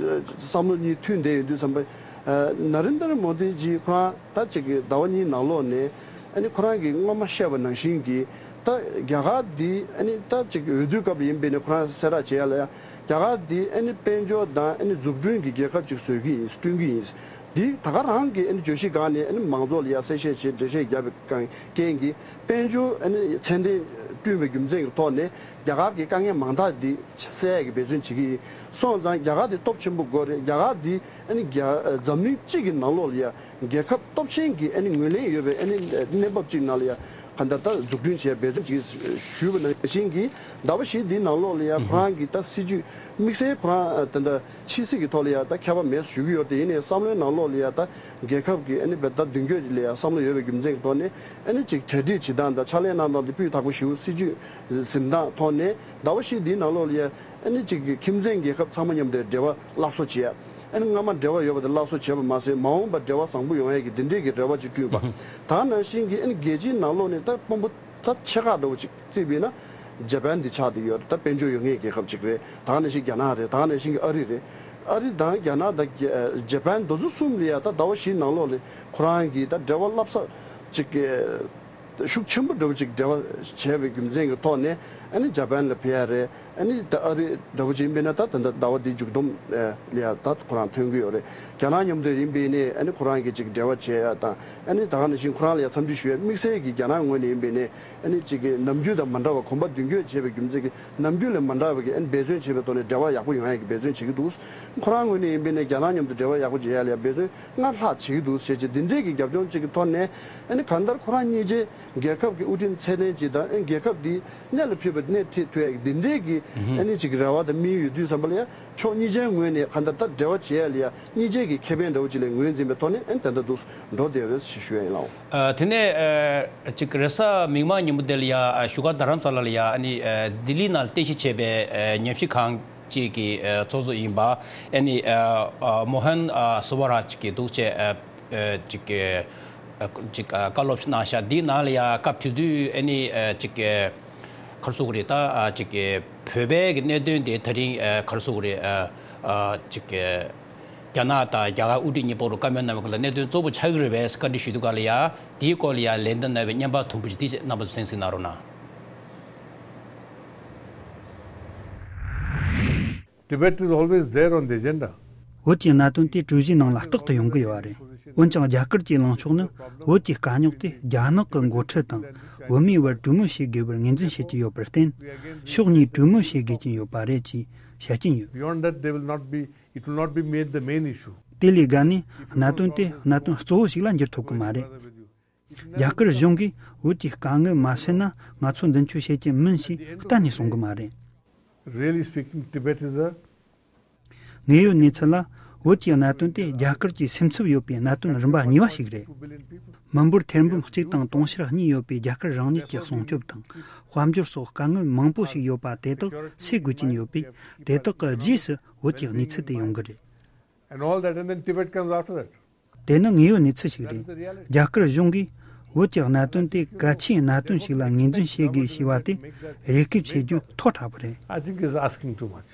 བསམ་བློ་གཉིས་མཐུན་བསྡད་ཡོད་དུས་ཙམ་པ། ན་རེན་དར་མོ་དི་ཇི་ཁོ་རང་ད་ཅིག་གི་ཟླ་བ་གཉིས་ནང་ལོགས་ནས་ཨ་ནི་ཁོ་རང་གིས་སྔོན་མ་བཤད་པ་ནང་བཞིན་གྱི་ད་རྒྱ་གར་འདི་ཨ་ནི་ད་ཅིག་འོས་བསྡུའི་སྐབས་ལ་ཡིན་པ་ཡིན་ནའི་ཁོ་རང་གསལ་བསྒྲགས་བྱེད་ཡ་ལ་ཡ། རྒྱ་གར་འདི་ཨ་ནི་དཔལ་འབྱོར་དང་ཨ་ནི་འཛུགས་སྐྲུན་གྱི་རྒྱལ་ཁབ་ཅིག་བཟོ་གི་ཡིན། བསྐྲུན་གི་ཡིན། འདི་ད་ག་རང་གི་ཨ་ནི་བརྗོད་གཞི་སྒང་ནས་ཨ་ནི་མང་ཚོགས་ལ་ཡ་གསལ་བཤད་བྱེད། འགྲེལ་བཤད་བརྒྱབ་པའི་སྒང་རྐྱེན་གྱིས་དཔལ་འབྱོར་ཨ་ནི་ཚད་ལྡན་བསྐྲུན་པའི་རྒྱུ་མཚན་གྱི་ཐོག་ནས་རྒྱ་གར་གྱི་དཀའ་ངལ་མང་དག་འདི་སེལ་ཡ་གི་འབད་བརྩོན་བྱེད་ཀྱི་ཡིན། སོང་ཙང་རྒྱ་གར་འདི་སྟོབས་ཆེན་པོ་དགོས་རེད། རྒྱ་གར་འདི་ཨ་ནི་རྒྱ་འཛམ་གླིང་གཅིག་གི་ནང་ལོགས་ལ་ཡ་རྒྱལ་ཁབ་སྟོབས་ཆེན་གྱི་ཨ་ནི་ངོས་ལེན་ཡོད་པའི་ཨ་ནི་གནས་བབ་ཅིག་ནང་ལ་ཡ་གང་ལྟར་ད་འཛུགས་སྐྲུན་བྱེད་འབད་བརྩོན་ཅིག་ཞུས་པ་ནང་བཞིན་གྱི་ཟླ་བ་བཞི་འདིའི་ནང་ལོགས་ལ་ཡ་ཁོ་རང་གི་ད་སྲིད་ཇུས་དམིགས་བསལ་ཁོ་རང་ད་ལྟ་ཕྱི་སྲིད་ཀྱི་ཐོག་ལ་ཡ་ད་ཁྱད་པར་མེད་ཞུ་གི་ཡོད་རེད། དེ་ཡིན་ནའི་བསམ་བློའི་ནང་ལོགས་ལ་ཡ་ད་རྒྱལ་ཁབ་ཀྱི་ཨ་ནི་བེད་ད་མདུན་སྐྱོད་ལ་ཡ་བསམ་བློ་ཡོད་པའི་རྒྱུ་མཚན་གྱི་ཐོག་ནས་ཨ་ནི་ཅིག་གྲ་སྒྲིག་བྱེད་སྟངས་དང་ཕྱག་ལས་གནང་སྟངས་དེ་སྤུས་དག་པོ་ཞེ་པོ་སྲིད་ཇུས་འཛིན་སྟངས་ཐོག་ནས་ཟླ་བ་བཞི་འདིའི་ནང་ལོགས་ལ་ཡ་ཨ་ནི་གཅིག་གི་ཁྱིམ་མཚེས་རྒྱལ་ཁབ་ཚང་མ་མཉམ་དུ་འབྲེལ་བ་སླར་གསོ་བྱེད་ཡ། ཨ་ནི་སྔ་མ་འབྲེལ་བ་ཡོད་པ་དེ་སླར་གསོ་བྱེད་པ་མ་ཟད། མ་འོངས་པར་འབྲེལ་བ་བཟང་པོ་ཡོང་ཡ་གི་འདི་འདྲའི་གི་རེ་བ་ཅིག་བསྐྲུན་པ། ད་ནང་བཞིན་གྱི་ཨ་ནི་རྒྱལ་སྤྱིའི་ནང་ལོགས་ནས་ད་དཔོན་པོ་ད་ཆེ་ཁག་འདྲ་བོ་ཅིག་བརྩིས་པས་ན་ཇ་པན་འདི་ཆགས་བསྡད་ཡོད་རེད། ད་དཔལ་འབྱོར་ཡོད་མཁན་རྒྱལ་ཁབ་ཅིག་རེད། ད་ནང་བཞིན་རྒྱ་ནག་རེད། ད་ནང་བཞིན་གྱི་ཨ་རི་རེད། ཨ་རི་དང་རྒྱ་ནག་དང་ཇ་པན་འདི་ཚོ་གསུམ་ལ་ཡ་ད་ཟླ་བ་བཞིའི་ནང་ལོགས་ལ་ཁོ་རང་གི་ད་འབྲེལ་བ་སླར་གསོ་ཅིག་ཤུགས་ཆེན་པོ་འདྲ་བོ་ཅིག་འབྲེལ་བ་བྱས་པའི་རྒྱུ་མཚན་གྱི་ཐོག་ནས་ཨ་ནི་ཇ་པན་ལ་ཕེབས་ཡ་རེད། ཨ་ནི་ད་ཨ་རི་འདྲ་བོ་ཅིག་ཡིན་པས་ན་ད་ད་ལྟ་ཟླ་བ་འདིའི་མཇུག་བསྡོམས་ལ་ཡ་ད་ཁོ་རང་ཐོན་གྱི་ཡོད་རེད། རྒྱ་ནག་མཉམ་དུ་ཡིན་པས་ནས་ཨ་ནི་ཁོ་རང་གིས་ཅིག་འབྲེལ་བ་བྱས་ཡ་དང་ཨ་ནི་ད་ག་ནང་བཞིན་ཁོ་རང་ལ་ཡ་འཚམས་འདྲི་ཞུ་ཡ་དམིགས་བསལ་གྱིས་རྒྱ་ནག་ངོས་ནས་ཡིན་པས་ནས་ཨ་ནི་ཅིག་གི་ནམ་རྒྱུན་དང་མ་འདྲ་བ་གོམ་པ་མདུན་སྐྱོད་བྱས་པའི་རྒྱུ་མཚན་གྱིས་ནམ་རྒྱུན་ལས་མ་འདྲ་བ་གི་ཨ་ནི་འབད་བརྩོན་བྱས་པའི་ཐོག་ནས་འབྲེལ་བ་ཡག་པོ་ཡོང་ཡ་གི་འབད་བརྩོན་བྱེད་ཀྱི་འདུག་ཁོ་རང་ངོས་ནས་ཡིན་པས་ནས་རྒྱ་ནག་མཉམ་དུ་འབྲེལ་བ་ཡག་པོ་བྱེད་ཡ་ལ་ཡ་འབད་བརྩོན་སྔར་ལྷག་བྱེད་ཀྱི་འདུག་ཟེར་བྱས་འདི་འདྲས་ཀྱི་རྒྱབ་ལྗོངས་གཅིག་གི་ཐོག་ནས་ཨ་ནི་གང་ལྟར་ཁོ་རང་གཉིས་ཆའི་རྒྱལ་ཁབ་ཀྱི་དབུ་ཁྲིད་ཚད་ལྡན་ཅིག་དང་ཨ་ནི་རྒྱལ་ཁབ་འདི་གནད་ལ་ཕུད་པའི་སྣེ་ཁྲིད་ཐུབ་ཡ་འདི་འདྲས་ཀྱི་ཨ་ནི་ཅིག་རེ་བ་དང་དམིགས་ཡུལ་ཡོད་དུས་ཙམ་པ་ལ་ཡ་ཕྱོགས་གཉིས་ཆའི་ངོས་ནས་གང་ལྟར་ད་འབྲེལ་བ་བྱེད་ཡ་ལ་ཡ་གཉིས་ཆའི་གི་ཁེ་ཕན་འདྲ་བོ་ཅིག་ལ་ངོས་འཛིན་པའི་ཐོག་ནས་ཨ་ནི་དེ་འདྲ་འདུག་འགྲོ་བསྡད་ཡོད་རེད་ཞེས་ཞུ་ཡ་ཡིན་ལགས། ཨ། དེ་ནས་ཨ་ཅིག་རེས་གཟའ་མིག་དམར་ཉིན་མོ་དེ་ལ་ཡ་ཨ་བཞུགས་སྒར་རྡ་རམ་ས་ལ་ལ་ཡ་ཨ་ནི་ཨ་ལྡི་ལི་ནང་རྟེན་གཞི་བྱས་པའི་ཨ་ཉམས་ཞིབ་ཁང་གཅིག་གི་ཨ་ཚོགས་གཙོ་ཡིན་པ་ཨ་ནི་ཨ་ཨ་མོ་ཧན་ཨ་སུ་བ་རཱཇ་གི་འདུག་ཅེས་ཨ་ཨ་ཅིག་ཨ་ཅིག་ཨ་བཀའ་སློབ་ཞིག་གནང་ཤག་འདིའི་ནང་ལ་ཡ་སྐབས་དེ་དུས་ཨ་ནི་ཨ་ཅིག་ཨ་ག་རེ་ཟེར་དགོས་རེད། ད་ཨ་ཅིག་ཨ་བོད་པའི་གི་གནད་དོན་དེ་ད་རིང་ཨ་ག་རེ་ཟེར་དགོས་རེད། ཨ་ཨ་ཅིག་ཨ་རྒྱ་ནག་དང་རྒྱ་གར་དབུ་ཁྲིད་གཉིས་བར་དུ་བཀའ་མོལ་གནང་བའི་སྐོར་ལ་གནད་དོན་གཙོ་བོ་ཆགས་ཀྱི་རེད་པས་བཀའ་འདྲི་ཞུས་དུས་སྒང་ལ་ཡ་དེའི་སྐོར་ལ་ཡ་ལན་འདེབས་གནང་བའི་བརྙན་པར་དུམ་བུ་ཞིག་དེ་གནང་བ་གསན་གཟིགས་གནང་རོགས་གནང་། Tibet is always there on the agenda. བོད་ཀྱི་གནད་དོན་དེ་གྲོས་གཞིའི་ནང་ལ་རྟག་ཏུ་ཡོང་གི་ཡོད་པ་རེད། འོན་ཀྱང་རྒྱ་གར་གྱི་ལངས་ཕྱོགས་ནི་བོད་ཀྱི་དཀའ་རྙོག་དེ་རྒྱ་ནག་གི་འགོ་ཁྲིད་དང་བོད་མིའི་བར་གྲོས་མོལ་བྱེད་དགོས་པར་ངོས་འཛིན་བྱེད་ཀྱི་ཡོད་པར་བརྟེན། ཕྱོགས་གཉིས་གྲོས་མོལ་བྱེད་དགོས་ཀྱི་ཡོད་པ་རེད་ཅེས་བཤད་ཀྱིན་ཡོད། Beyond that, they will not be, it will not be made the main issue. དེ་ལས་བརྒལ་ནས་གནད་དོན་དེ་གནད་དོན་གཙོ་བོ་ཞིག་ལ་འགྱུར་ཐུབ་ཀྱི་མ་རེད། རྒྱ་གར་གཞུང་གིས་བོད་ཀྱི་དཀའ་ངལ་མ་སེལ་ན་ང་ཚོ་མདུན་སྐྱོད་བྱེད་ཀྱི་མིན་ཞེས་གཏན་ནས་གསུང་གི་མ་རེད། Really speaking, Tibet is a དངོས་ཡོད་གནས་ཚུལ་ལ། བོད་ཀྱི་གནད་དོན་དེ་རྒྱ་གར་གྱི་སེམས་འཚབ་ཡོད་པའི་གནད་དོན་རིམ་པ་གཉིས་པ་ཞིག་རེད། མི་འབོར་ཐེར་འབུམ་གཅིག་དང་དུང་ཕྱུར་གཉིས་ཡོད་པའི་རྒྱ་གར་རང་ཉིད་ཀྱི་སྲུང་སྐྱོབ་དང་དཔལ་འབྱོར་སོགས་དཀའ་ངལ་མང་པོ་ཞིག་ཡོད་པ་དེ་དག་སེལ་དགོས་ཀྱིན་ཡོད་པས། དེ་དག་གི་རྗེས་སུ་བོད་ཀྱི་གནས་ཚུལ་དེ་ཡོང་གི་རེད། And all that, and then Tibet comes after that. དེ་ནི་དངོས་ཡོད་གནས་ཚུལ་ཞིག་རེད། རྒྱ་གར་གཞུང་གིས་བོད་ཀྱི་གནད་དོན་དེ་གལ་ཆེའི་གནད་དོན་ཞིག་ལ་ངོས་འཛིན་བྱེད་དགོས་ཞེས་པ་དེ་རེ་སྐུལ་བྱེད་རྒྱུ་ཐོག་མཐའ་བར་རེད། I think is asking too much.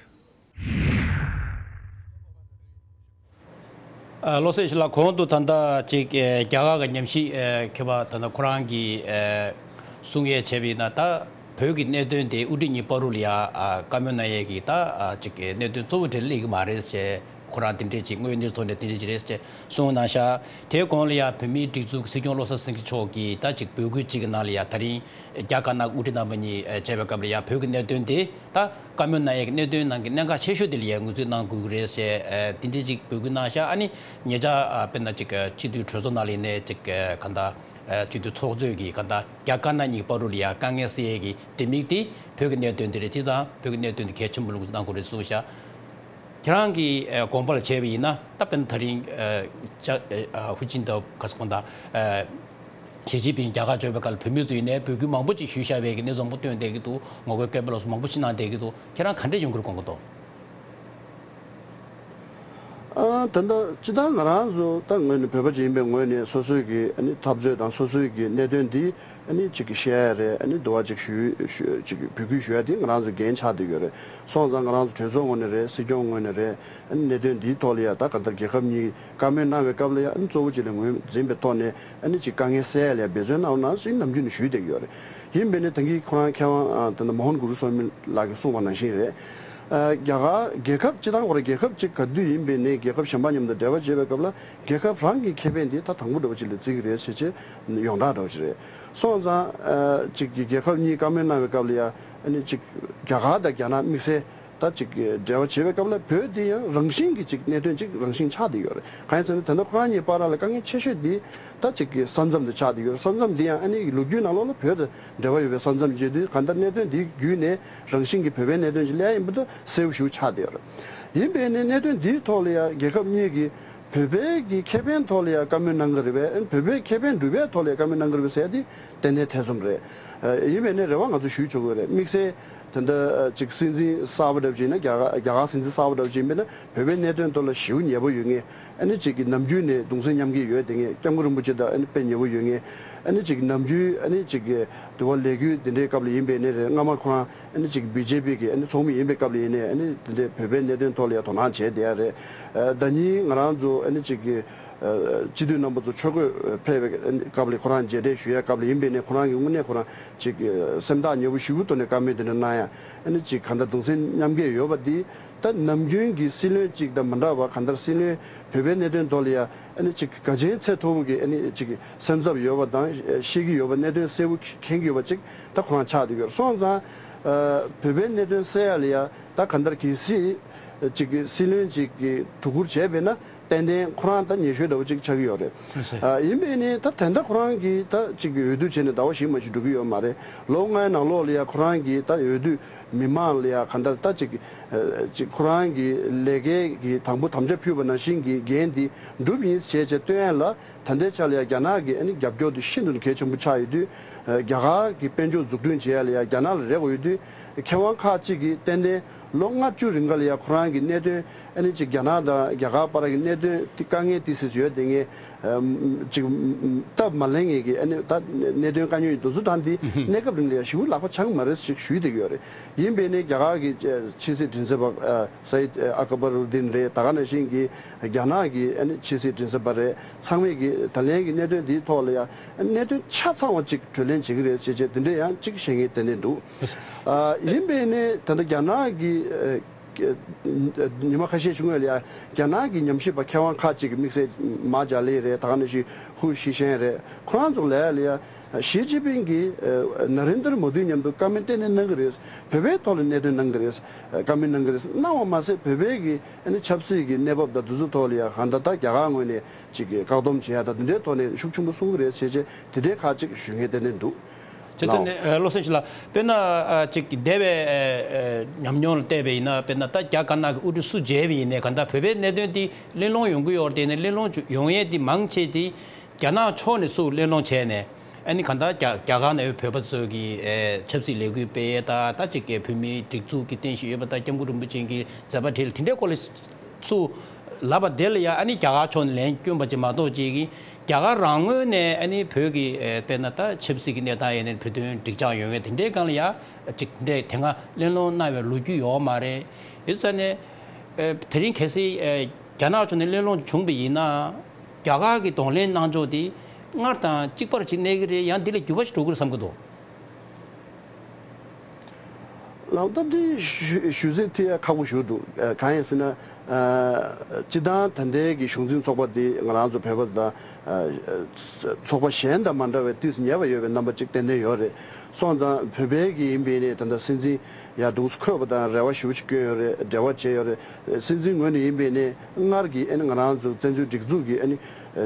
ཨ། བློ་གསལ་ཞིག་ལ་གོང་དུ་ད་ལྟ་ཅིག་ཨེ་རྒྱ་གར་གྱི་ཉམས་ཞིབ་ཨེ་མཁས་པ་ད་ལྟ་ཁོ་རང་གིས་ཨེ་གསུང་ཡས་བྱས་པ་ཡིན་ན། ད་བོད་ཀྱི་གནད་དོན་དེ་དབུ་ཁྲིད་གཉིས་བར་དུ་ལ་ཡ་ཨ་བཀའ་མོལ་གནང་ཡས་ཀྱི་ད་ཨ་ཅིག་ཨེ་གནད་དོན་གཙོ་བོ་དེ་སླེབས་ཀྱི་མ་རེད་ཟེར། ཁོ་རང་དེ་འདྲས་ཅིག་དངོས་གནས་ཐོག་ནས་དེ་འདྲས་ཅིག་རེད་ཅེས་གསུངས་གནང་ཤག་དེའི་གོང་ལ་ཡ་བོད་མིའི་སྒྲིག་འཛུགས་སྲིད་སྐྱོང་བློ་བཟང་སེང་གེ་མཆོག་གིས་ད་ཅིག་འབོད་སྐུལ་ཅིག་གི་ནང་ལ་ཡ་ད་རིང་རྒྱ་དཀར་ནག་དབུ་ཁྲིད་རྣམ་པ་གཉིས་བྱས་པའི་སྐབས་ལ་ཡ་བོད་ཀྱི་གནད་དོན་དེ་ད་བཀའ་མོལ་གནང་ཡས་ཀྱི་གནད་དོན་ནང་གི་གནད་འགག་ཆེ་ཤོས་དེ་ལ་ཡ་ངོས་འཛིན་གནང་དགོས་ཀྱི་རེད་ཅེས་དེ་འདྲས་ཅིག་འབོད་སྐུལ་གནང་ཤག་ཨ་ནི་ཉེ་ཆར་དཔེར་ན་ཅིག་སྤྱི་འཐུས་གྲོས་ཚོགས་ནང་ལ་ཡིན་ནའི་ཅིག་གང་ལྟར། སྤྱི་འཐུས་ཚོགས་གཙོས་ཀྱིས་གང་ལྟར་རྒྱ་དཀར་ནག་གཉིས་བར་དུ་ལ་ཡ་དཀའ་ངལ་སེལ་ཡས་ཀྱི་ལྡེ་མིག་དེ་བོད་ཀྱི་གནད་དོན་དེ་རེད། བྱས་ཙང་བོད་ཀྱི་གནད་དོན་དེ་གལ་ཆེན་པོ་ལ་ངོས་འཛིན་གནང་དགོས་རེད་གསུངས་ཤག་ཁྱེད་རང་གིས་ཨ་དགོངས་པ་ལ་བྱས་པ་ཡིན་ན། ད་དཔེར་ན་ད་རིང་ཨ་ཅ་ཨ་ཧུ་ཅིན་ཐའོ་ག་ས་གོང་དང་ཨ་ཞི་ཅིན་ཕིང་རྒྱ་གར་འབྱོར་བའི་སྐབས་ལ་བོད་མི་ཚོ་ཡིན་ནའི་འབོད་སྐུལ་མང་པོ་ཅིག་ཞུས་བཞག་པའི་གི་གནས་ཚུལ་མང་པོ་ཐོན་བསྡད་ཀྱི་འདུག་ངོ་རྒོལ་སྐད་འབོད་ལ་སོགས་མང་པོ་ཅིག་གནང་བསྡད་ཀྱི་འདུག་ཁྱེད་རང་ག་འདྲས་ཡོང་གི་རེད་དགོངས་ཀྱི་འདུག་ཨ། ད་ལྟ་སྤྱིར་བཏང་ང་རང་ཚོ་ད་ངོས་ནས་བོད་པ་ཅིག་ཡིན་པའི་ངོས་ནས་སོ་སོའི་གི་ཨ་ནི་འཐབ་རྩོད་དང་སོ་སོའི་གི་གནད་དོན་འདི་ཨ་ནི་ཅིག་གི་བཤད་ཡ་རེད། ཨ་ནི་འདུ་བ་ཅིག་ཞུ་ཞུ་ཅིག་གི་འབོད་སྐུལ་ཞུ་ཡ་འདི་ང་རང་ཚོའི་འགན་ཆགས་བསྡད་ཡོད་རེད། སོང་ཙང་ང་རང་ཚོ་གྲོས་ཚོགས་ངོས་ནས་རེད། སྲིད་སྐྱོང་ངོས་ནས་རེད། ཨ་ནི་གནད་དོན་འདིའི་ཐོག་ལ་ཡ་ད་གང་ལྟར་རྒྱལ་ཁབ་གཉིས་བཀའ་མོལ་གནང་བའི་སྐབས་ལ་ཡ་ཨ་ནི་གཙོ་བོ་ཅིག་ལ་ངོས་འཛིན་པའི་ཐོག་ནས་ཨ་ནི་ཅིག་དཀའ་ངལ་སེལ་ཡ་ལ་ཡ་འབད་བརྩོན་གནང་རོགས་གནང་ཞེས་ནམ་རྒྱུན་ནས་ཞུས་བསྡད་ཡོད་རེད། ཡིན་པས་ནི་ད་གིན་ཁོ་རང་མཁས་དབང་ཨ་ད་ལྟ་མོ་ཧོན་གུ་རུ་སོ་མི་ལགས་ཀྱིས་གསུངས་པ་ནང་བཞིན་རེད། ཨ་རྒྱ་གར་རྒྱལ་ཁབ་སྤྱི་བཏང་ཁོ་རང་རྒྱལ་ཁབ་ཅིག་ག་དུས་ཡིན་པའི་ནས་རྒྱལ་ཁབ་གཞན་པ་མཉམ་དུ་འབྲེལ་བ་བྱེད་པའི་སྐབས་ལ་རྒྱལ་ཁབ་རང་གི་ཁེ་ཕན་དེ་ད་དང་པོ་འདྲ་བོ་ཅིག་ལ་བརྩི་གི་རེད་ཟེར་བྱས་ཡོངས་གྲགས་འདྲ་བོ་ཅིག་རེད། སོང་ཙང་ཨ་ཅིག་གི་རྒྱལ་ཁབ་གཉིས་བཀའ་མོལ་གནང་བའི་སྐབས་ལ་ཡ་ཨ་ནི་ཅིག་རྒྱ་གར་དང་རྒྱ་ནག་དམིགས་བསལ་ད་ཅིག་འབྲེལ་བ་བྱེད་པའི་སྐབས་ལ་བོད་དེ་ཡང་རང་བཞིན་གྱི་ཅིག་གནད་དོན་ཅིག་རང་བཞིན་ཆགས་བསྡད་ཡོད་རེད། གང་ཡིན་ཟེར་ན་ད་ལྟ་ཁོ་རང་གཉིས་བར་ལ་དཀའ་ངལ་ཆེ་ཤོས་དེ་ད་ཅིག་གི་ས་མཚམས་དེ་ཆགས་བསྡད་ཡོད་རེད། ས་མཚམས་དེ་ཡང་ཨ་ནི་ལོ་རྒྱུས་ནང་ལོགས་ལ་བོད་དང་འབྲེལ་བ་ཡོད་པའི་ས་མཚམས་བརྗོད་དུས་གང་ལྟར་གནད་དོན་དེའི་བརྒྱུད་ནས་རང་བཞིན་གྱི་བོད་པའི་གནད་དོན་ཅིག་སླེབས་ཡིན་པ་དེ་གསལ་པོ་ཞེ་པོ་ཆགས་བསྡད་ཡོད་རེད། ཡིན་པས་ནི་གནད་དོན་འདིའི་ཐོག་ལ་ཡང་རྒྱལ་ཁབ་གཉིས་ཀྱིས་བོད་པའི་གི་ཁེ་ཕན་ཐོག་ལ་ཡང་བཀའ་མོལ་གནང་གི་རེད་པས། བོད་པའི་ཁེ་ཕན་སྒྲུབ་པའི་ཐོག་ལ་ཡང་བཀའ་མོལ་གནང་གི་རེད་པས་ཟེར་ཡ་དེ་གཏན་ནས་ཐེ་ཚོམ་རེད། ཡིན་པས་ནི་རེ་བ་ང་ཚོ་ཞུ་ཆོག་གི་རེད། དམིགས་བསལ་དེ་འདྲ་ཅིག་སྲིད་འཛིན་གསར་པ་འདྲ་བོ་ཅིག་ཡིན་ན། རྒྱ་གར་རྒྱ་གར་སྲིད་འཛིན་གསར་པ་འདྲ་བོ་ཅིག་ཡིན་པས་ན་བོད་པའི་གནད་དོན་ཐོག་ལ་ཞེ་པོ་མཉེས་པོ་ཡོད་མཁན། ཨ་ནི་ཅིག་གི་ནམ་རྒྱུན་ནས་གདུང་སེམས་མཉམ་སྐྱེད་ཡོད་བསྡད་མཁན། སྐྱབས་མགོན་རིན་པོ་ཆེ་དང་ཨ་ནི་དཔེ་མཉེས་པོ་ཡོད་མཁན། ཨ་ནི་ཅིག་ནམ་རྒྱུན་ཨ་ནི་ཅིག་གི་དུ་བ་ལས་འགུལ་འདི་འདྲའི་སྐབས་ལ་ཡིན་པས་ནི་རེད། སྔ་མ་ཁོ་རང་ཨ་ནི་ཅིག་བི་ཇེ་པི་གི་ཨ་ནི་ཚོགས་མི་ཡིན་པའི་སྐབས་ལ་ཡིན་ནའི་ཨ་ནི་དེ་འདྲའི་བོད་པའི་གནད་དོན་ཐོག་ལ་ཡང་དོ་སྣང་བྱས་བསྡད་ཡ་རེད། ཨ་ཟླ་ཉིན་ང་རང་ཚོ་ཨ་ནི་ཅིག་གི་ཨ་སྤྱི་འཐུས་རྣམ་པ་ཚོ་ཆོས་འཁོར་ཕེབས་པའི་སྐབས་ལ་ཁོ་རང་མཇལ་འཕྲད་ཞུ་ཡ་སྐབས་ལ་ཡིན་པས་ནས་ཁོ་རང་གི་དངོས་གནས་ཁོ་རང་ཅིག་སེམས་ཐག་ཉེ་པོ་ཞེ་པོ་ཐོག་ནས་བཀའ་མོལ་དེ་འདྲ་གནང་ཡ། ཨ་ནི་ཅིག་གང་ལྟར་གདུང་སེམས་མཉམ་སྐྱེད་ཡོད་པ་འདི་ད་ནམ་རྒྱུན་གྱི་སྲིད་བློན་ཅིག་དང་མི་འདྲ་བ། གང་ལྟར་སྲིད་བློན་བོད་པའི་གནད་དོན་ཐོག་ལ་ཡ་ཨ་ནི་ཅིག་དགའ་ཆེན་ཚད་མཐོ་པོ་གི་ཨ་ནི་ཅིག་སེམས་འཚབ་ཡོད་པ་དང་ཤེས་ཀྱི་ཡོད་པ། གནད་དོན་གསལ་པོ་མཁྱེན་གྱི་ཡོད་པ་ཅིག་ད་ཁོ་རང་ཆགས་བསྡད་ཡོད། སོང་ཙང་ཨ་བོད་པའི་གནད་དོན་སེལ་ཡ་ལ་ཡ་ད་གང་ལྟར་གལ་སྲིད་ཅིག་གི་སྲིད་བློན་ཅིག་གིས་དོ་ཁུར་བྱས་པས་ན་ཏན་ཏན་ཁོ་རང་ད་ཉེ་ཤོས་འདྲ་བོ་ཅིག་ཆགས་ཀྱི་ཡོད་རེད། ཨ་ཡིན་པས་ནི་ད་ད་ལྟ་ཁོ་རང་གིས་ད་ཅིག་གི་འོས་བསྡུ་བྱས་ནས་ཟླ་བ་བཞི་མ་ཞིག་འགྲོ་གི་ཡོད་མ་རེད། ལོ་ལྔའི་ནང་ལོགས་ལ་ཡ་ཁོ་རང་གིས་ད་འོས་བསྡུ་མི་མང་ལ་ཡ་གང་ལྟར་ད་ཅིག་ཨ་ཅིག་ཁོ་རང་གི་ལས་ཀའི་གི་དང་པོ་དམ་བཅའ་ཕུལ་བ་ནང་བཞིན་གྱི་འགན་འདི་འགྲུབ་ཡིན་ཞེས་བྱས་སྟོན་ཡ་ལ། ད་ལྟའི་ཆ་ལ་ཡ་རྒྱ་ནག་གི་ཨ་ནི་རྒྱབ་སྐྱོར་དེ་ཤིན་ཏུ་ནས་གལ་ཆེན་པོ་ཆགས་ཡོད་དུས། ཨ་རྒྱ་གར་གྱི་དཔལ་འབྱོར་འཛུགས་སྐྲུན་བྱེད་ཡ་ལ་ཡ་རྒྱ་ནག་ལ་རེ་བ་ཡོད་དུས། མཁས་དབང་ཁག་ཅིག་གིས་ཏན་ཏན་ལོ་ལྔ་བཅུ་རིང་ག་ལ་ཡ་ཁོ་རང་གི་གནད་དོན་ཨ་ནི་ཅིག་རྒྱ་ནག་དང་རྒྱ་གར་བར་གྱི་གནད་དོན་དེ་དཀའ་ངལ་ཏོག་ཙམ་ཡོད་དེ་ངས་ཨ་ཅིག་སྟབས་མ་ལེགས་ངེས་ཀྱི་ཨ་ནི་ད་གནད་དོན་དཀའ་རྙོག་ཡིན་དུས་ཚོད་དང་དེ་གནས་སྐབས་རིང་ལ་ཡ་ཞེ་པོ་ལག་པ་འཆང་གི་མ་རེད་ཞིག་ཞུས་བསྡད་ཀྱི་ཡོད་རེད། ཡིན་པས་ནི་རྒྱ་གར་གྱི་ཨ་ཕྱི་སྲིད་མགྲིན་ཚབ་པ་ཨ་སའིད་ཨ་ཀ་བ་རུ་དིན་རེད། ད་ག་ནང་བཞིན་གྱི་རྒྱ་ནག་གི་ཨ་ནི་ཕྱི་སྲིད་མགྲིན་ཚབ་པ་རེད། ཚང་མས་ཀྱི་ད་ལན་གྱི་གནད་དོན་འདིའི་ཐོག་ལ་ཡང་གནད་དོན་ཆ་ཚང་བ་ཅིག་གྲོས་གླེང་བྱེད་ཀྱི་རེད་ཅེས་བྱས་དེ་འདྲ་ཡང་ཅིག་བཤད་མཁན་ཏན་ཏན་འདུག་ཨ་ཡིན་པས་ནི་ད་ལྟ་རྒྱ་ནག་གི་ཨ་ཉི་མ་ཁ་ཤས་ཤིག་སྔོན་ལ་ཡང་རྒྱ་ནག་གི་ཉམས་ཞིབ་པ་མཁས་དབང་ཁག་ཅིག་གི་དམིགས་བསལ་མཱ་ཇཱ་ལི་རེད། ད་ག་ནང་བཞིན་ཧུའུ་ཤི་ཤན་རེད། ཁོ་རང་ཚོ་ལ་ཡ་ཞི་ཅིན་ཕིང་གིས་ཨ་ན་རེན་དར་མོ་དིའི་མཉམ་དུ་བཀའ་མོལ་གཏན་ནས་གནང་གི་རེད། བོད་པའི་ཐོག་ལ་གནད་དོན་གནང་གི་རེད། བཀའ་མོལ་གནང་གི་རེད། གནང་བ་མ་ཟད་བོད་པའི་གི་ཨ་ནི་ཆབ་སྲིད་ཀྱི་གནས་བབ་དང་དེ་ཚོའི་ཐོག་ལ་ཡང་གང་ལྟར་ད་རྒྱ་གར་ངོས་ནས་ཅིག་གི་བཀག་སྡོམ་བྱེད་ཡ་དང་དེ་འདྲའི་ཐོག་ནས་ཤུགས་ཆེན་པོ་གསུང་གི་རེད་ཟེར་བྱས་དེ་འདྲའི་ཁག་ཅིག་ཞུ་མཁན་ཏན་ཏན་འདུག་དེ་ཚོ་ནས་ཨ་བློ་སེང་ཞིག་ལ་དཔེར་ན་ཨ་ཅིག་འདས་པའི་ཨ་ཨ་ཉམས་མྱོང་ལ་བལྟས་པ་ཡིན་ན། དཔེར་ན་ད་རྒྱ་དཀར་ནག་གི་དབུ་ཁྲིད་སུ་མཇལ་བ་ཡིན་ནའི་གང་ལྟར་བོད་པའི་གནད་དོན་དེ་གླེང་སློང་ཡོང་གི་ཡོད་རེད། དེ་ནས་གླེང་སློང་ཡོང་ཡས་དེ་མང་ཆེ་དེ་རྒྱ་ནག་ཕྱོགས་ནས་སུ་གླེང་སློང་བྱས་ནས། ཨ་ནི་གང་ལྟར་རྒྱ་རྒྱ་གར་ནང་བོད་པ་ཚོའི་གི་ཨེ་ཆབ་སྲིད་ལས་འགུལ་སྤེལ་ཡས་དང་། ད་ཅིག་གི་བོད་མིའི་སྒྲིག་འཛུགས་ཀྱི་རྟེན་གཞི་ཡོད་པ་དང་། སྐྱབས་མགོན་རིན་པོ་ཆེ་གི་མཛད་པ་དེ་ལ་དེ་འདྲའི་སྐོར་ལ་ཚུར་ལབ་པ་དེ་ལ་ཡང་ཨ་ནི་རྒྱ་གར་ཕྱོགས་ནས་ལན་སྐྱོན་པ་ཅིག་མ་གཏོགས་ཅིག་གི་རྒྱ་གར་རང་ངོས་ནས་ཨ་ནི་བོད་ཀྱི་ཨེ་དཔེར་ན་ད་ཆབ་སྲིད་ཀྱི་གནས་སྟངས་ཡིན་ནའི་བོད་དོན་འགྲིག་འཇགས་ཡོང་ཡས་དེ་འདྲའི་སྒང་ལ་ཡང་ཅིག་འདྲའི་དེ་སྔ་གླེང་སློང་གནང་བའི་ལོ་རྒྱུས་ཡོད་མ་རེད། ཡོད་ཙང་ནས་ཨེ་དེ་རིང་གལ་སྲིད་ཨེ་རྒྱ་ནག་ཕྱོགས་ནས་གླེང་སློང་བྱུང་བ་ཡིན་ན། རྒྱ་གར་གྱི་གདོང་ལེན་གནང་ཕྱོགས་དེ་སྔར་དང་གཅིག་པར་ཅིག་གནས་ཀྱི་རེད། ཡང་འདི་ལ་འགྱུར་བ་ཞིག་འགྲོ་གི་རེད་བསམ་གྱི་འདུག་ལགས། ད་འདི་ཞུ་ཞུ་ཚིག་ཐེ་ཡ་ཁག་པོ་ཞིག་འདུག་ཨ་གང་ཡིན་ཟེར་ན། ཨ་སྤྱི་བཏང་ད་ལྟའི་གི་གཞུང་འཛིན་ཚོགས་པ་འདི་ང་རང་ཚོ་བོད་པ་དང་ཨ་ཚོགས་པ་གཞན་དང་མ་འདྲ་བའི་ཏོག་ཙམ་ཉེ་བ་ཡོད་པའི་རྣམ་པ་ཅིག་ཏན་ཏན་ཡོད་རེད། སོང་ཙང་བོད་པའི་གི་ཡིན་པའི་ནི་ད་ལྟ་སྲིད་འཛིན་ཡར་འདུག་འཁོད་པ་དང་རེ་བ་ཞེ་པོ་ཅིག་བསྐྱོན་ཡོད་རེད། འབྲེལ་བ་བྱས་ཡོད་རེད། སྲིད་འཛིན་ངོས་ནས་ཡིན་པའི་ནི་སྔར་གྱི་ཨ་ནི་ང་རང་ཚོ་བཙན་བྱོལ་སྒྲིག་འཛུགས་ཀྱི་ཨ་ནི་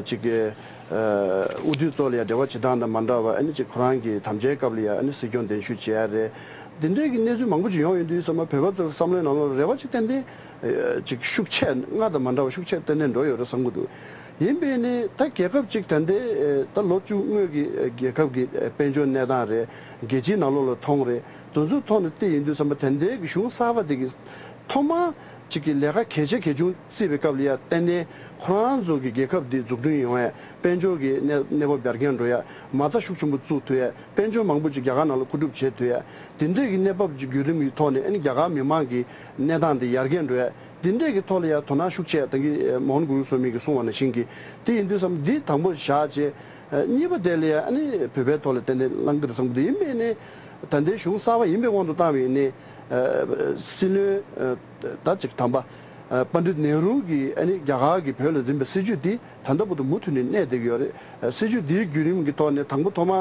ཅིག་གི་ཨ་དབུ་ཁྲིད་ཚོ་ལ་ཡང་འབྲེལ་བ་བྱེད་སྟངས་དང་མ་འདྲ་བ། ཨ་ནི་ཅིག་ཁོ་རང་གི་དམ་བཅའི་སྐབས་ལ་ཡང་ཨ་ནི་སྲིད་སྐྱོང་གདན་ཞུ་བྱེད་ཡ་རེད། འདི་འདྲའི་གི་གནས་ཚུལ་མང་པོ་ཅིག་ཡོང་ཡོང་དུས་ཙམ་པ་བོད་པ་ཚོའི་བསམ་བློའི་ནང་ལོགས་ལ་རེ་བ་ཅིག་ཏན་ཏན་ཨ་ཅིག་ཤུགས་ཆེ། སྔར་དང་མ་འདྲ་བ་ཤུགས་ཆེ་ཏན་ཏན་འགྲོ་ཡོད་རེད་བསམ་གྱི་འདུག་ཡིན་པས་ནི་ད་རྒྱལ་ཁབ་ཅིག་ད་ལྟའི་ཨ་ད་ལོ་བཅུ་སྔོན་གྱི་ཨ་རྒྱལ་ཁབ་ཀྱི་ཨ་དཔལ་འབྱོར་གནས་སྟངས་རེད། རྒྱལ་སྤྱིའི་ནང་ལོགས་ལ་མཐོང་རེད། དེ་ཚོའི་ཐོག་ནས་བལྟས་ཡིན་དུས་ཙམ་པ་ད་ལྟའི་གི་གཞུང་གསར་པ་དེ་གི་ཐོག་མ་ཅིག་གི་ལས་ཀ་གལ་ཆེ་གལ་ཆུང་བརྩིས་པའི་སྐབས་ལ་ཡ་ཏན་ཏན་ཁོ་རང་ཚོ་གི་རྒྱལ་ཁབ་འདི་འཛུགས་སྐྲུན་ཡོང་ཡ། དཔལ་འབྱོར་གྱི་གནས་གནས་བབ་ཡར་རྒྱས་འགྲོ་ཡ། མ་རྩ་ཤུགས་ཆེན་པོ་བཙུགས་ཐུབ་ཡ། དཔལ་འབྱོར་མང་པོ་ཅིག་རྒྱ་གར་ནང་ལ་མཁོ་སྒྲུབ་བྱེད་ཐུབ་ཡ། དེ་འདྲས་ཀྱི་གནས་བབ་ཅིག་བརྒྱུད་རིམ་གྱི་ཐོག་ནས་ཨ་ནི་རྒྱ་གར་མི་མང་གི་གནས་སྟངས་འདི་ཡར་རྒྱས་འགྲོ་ཡ། དེ་འདྲས་ཀྱི་ཐོག་ལ་ཡ་དོ་སྣང་ཤུགས་ཆེ། ད་གིན་མོ་ཧོན་གུ་རུ་སོ་མི་གིས་གསུངས་པ་ནང་བཞིན་གྱི་དེ་ཡིན་དུས་ཙམ་འདི་དང་པོ་བཞག་བྱས། གཉིས་པ་དེ་ལ་ཡ་ཨ་ནི་བོད་པའི་ཐོག་ལ་ཏན་ཏན་བླང་གི་རེད་བསམ་གྱི་འདུག་ཡིན་པས་ནི་ད་ལྟའི་གཞུང་གསར་པ་ཡིན་པའི་དབང་དུ་བཏང་བས་ནི་སྲིད་བློན་ད་ཅིག་དམ་པ་ཨ་པཎ་ཌིཏ་ནེ་རུ་གིས་ཨ་ནི་རྒྱ་གར་གྱིས་བོད་ལ་འཛིན་པའི་སྲིད་ཇུས་འདི་ད་ལྟ་བར་དུ་མུ་མཐུད་ནས་གནས་བསྡད་ཀྱི་ཡོད་རེད། སྲིད་ཇུས་འདིའི་བརྒྱུད་རིམ་གྱི་ཐོག་ནས་དང་པོ་ཐོག་མ་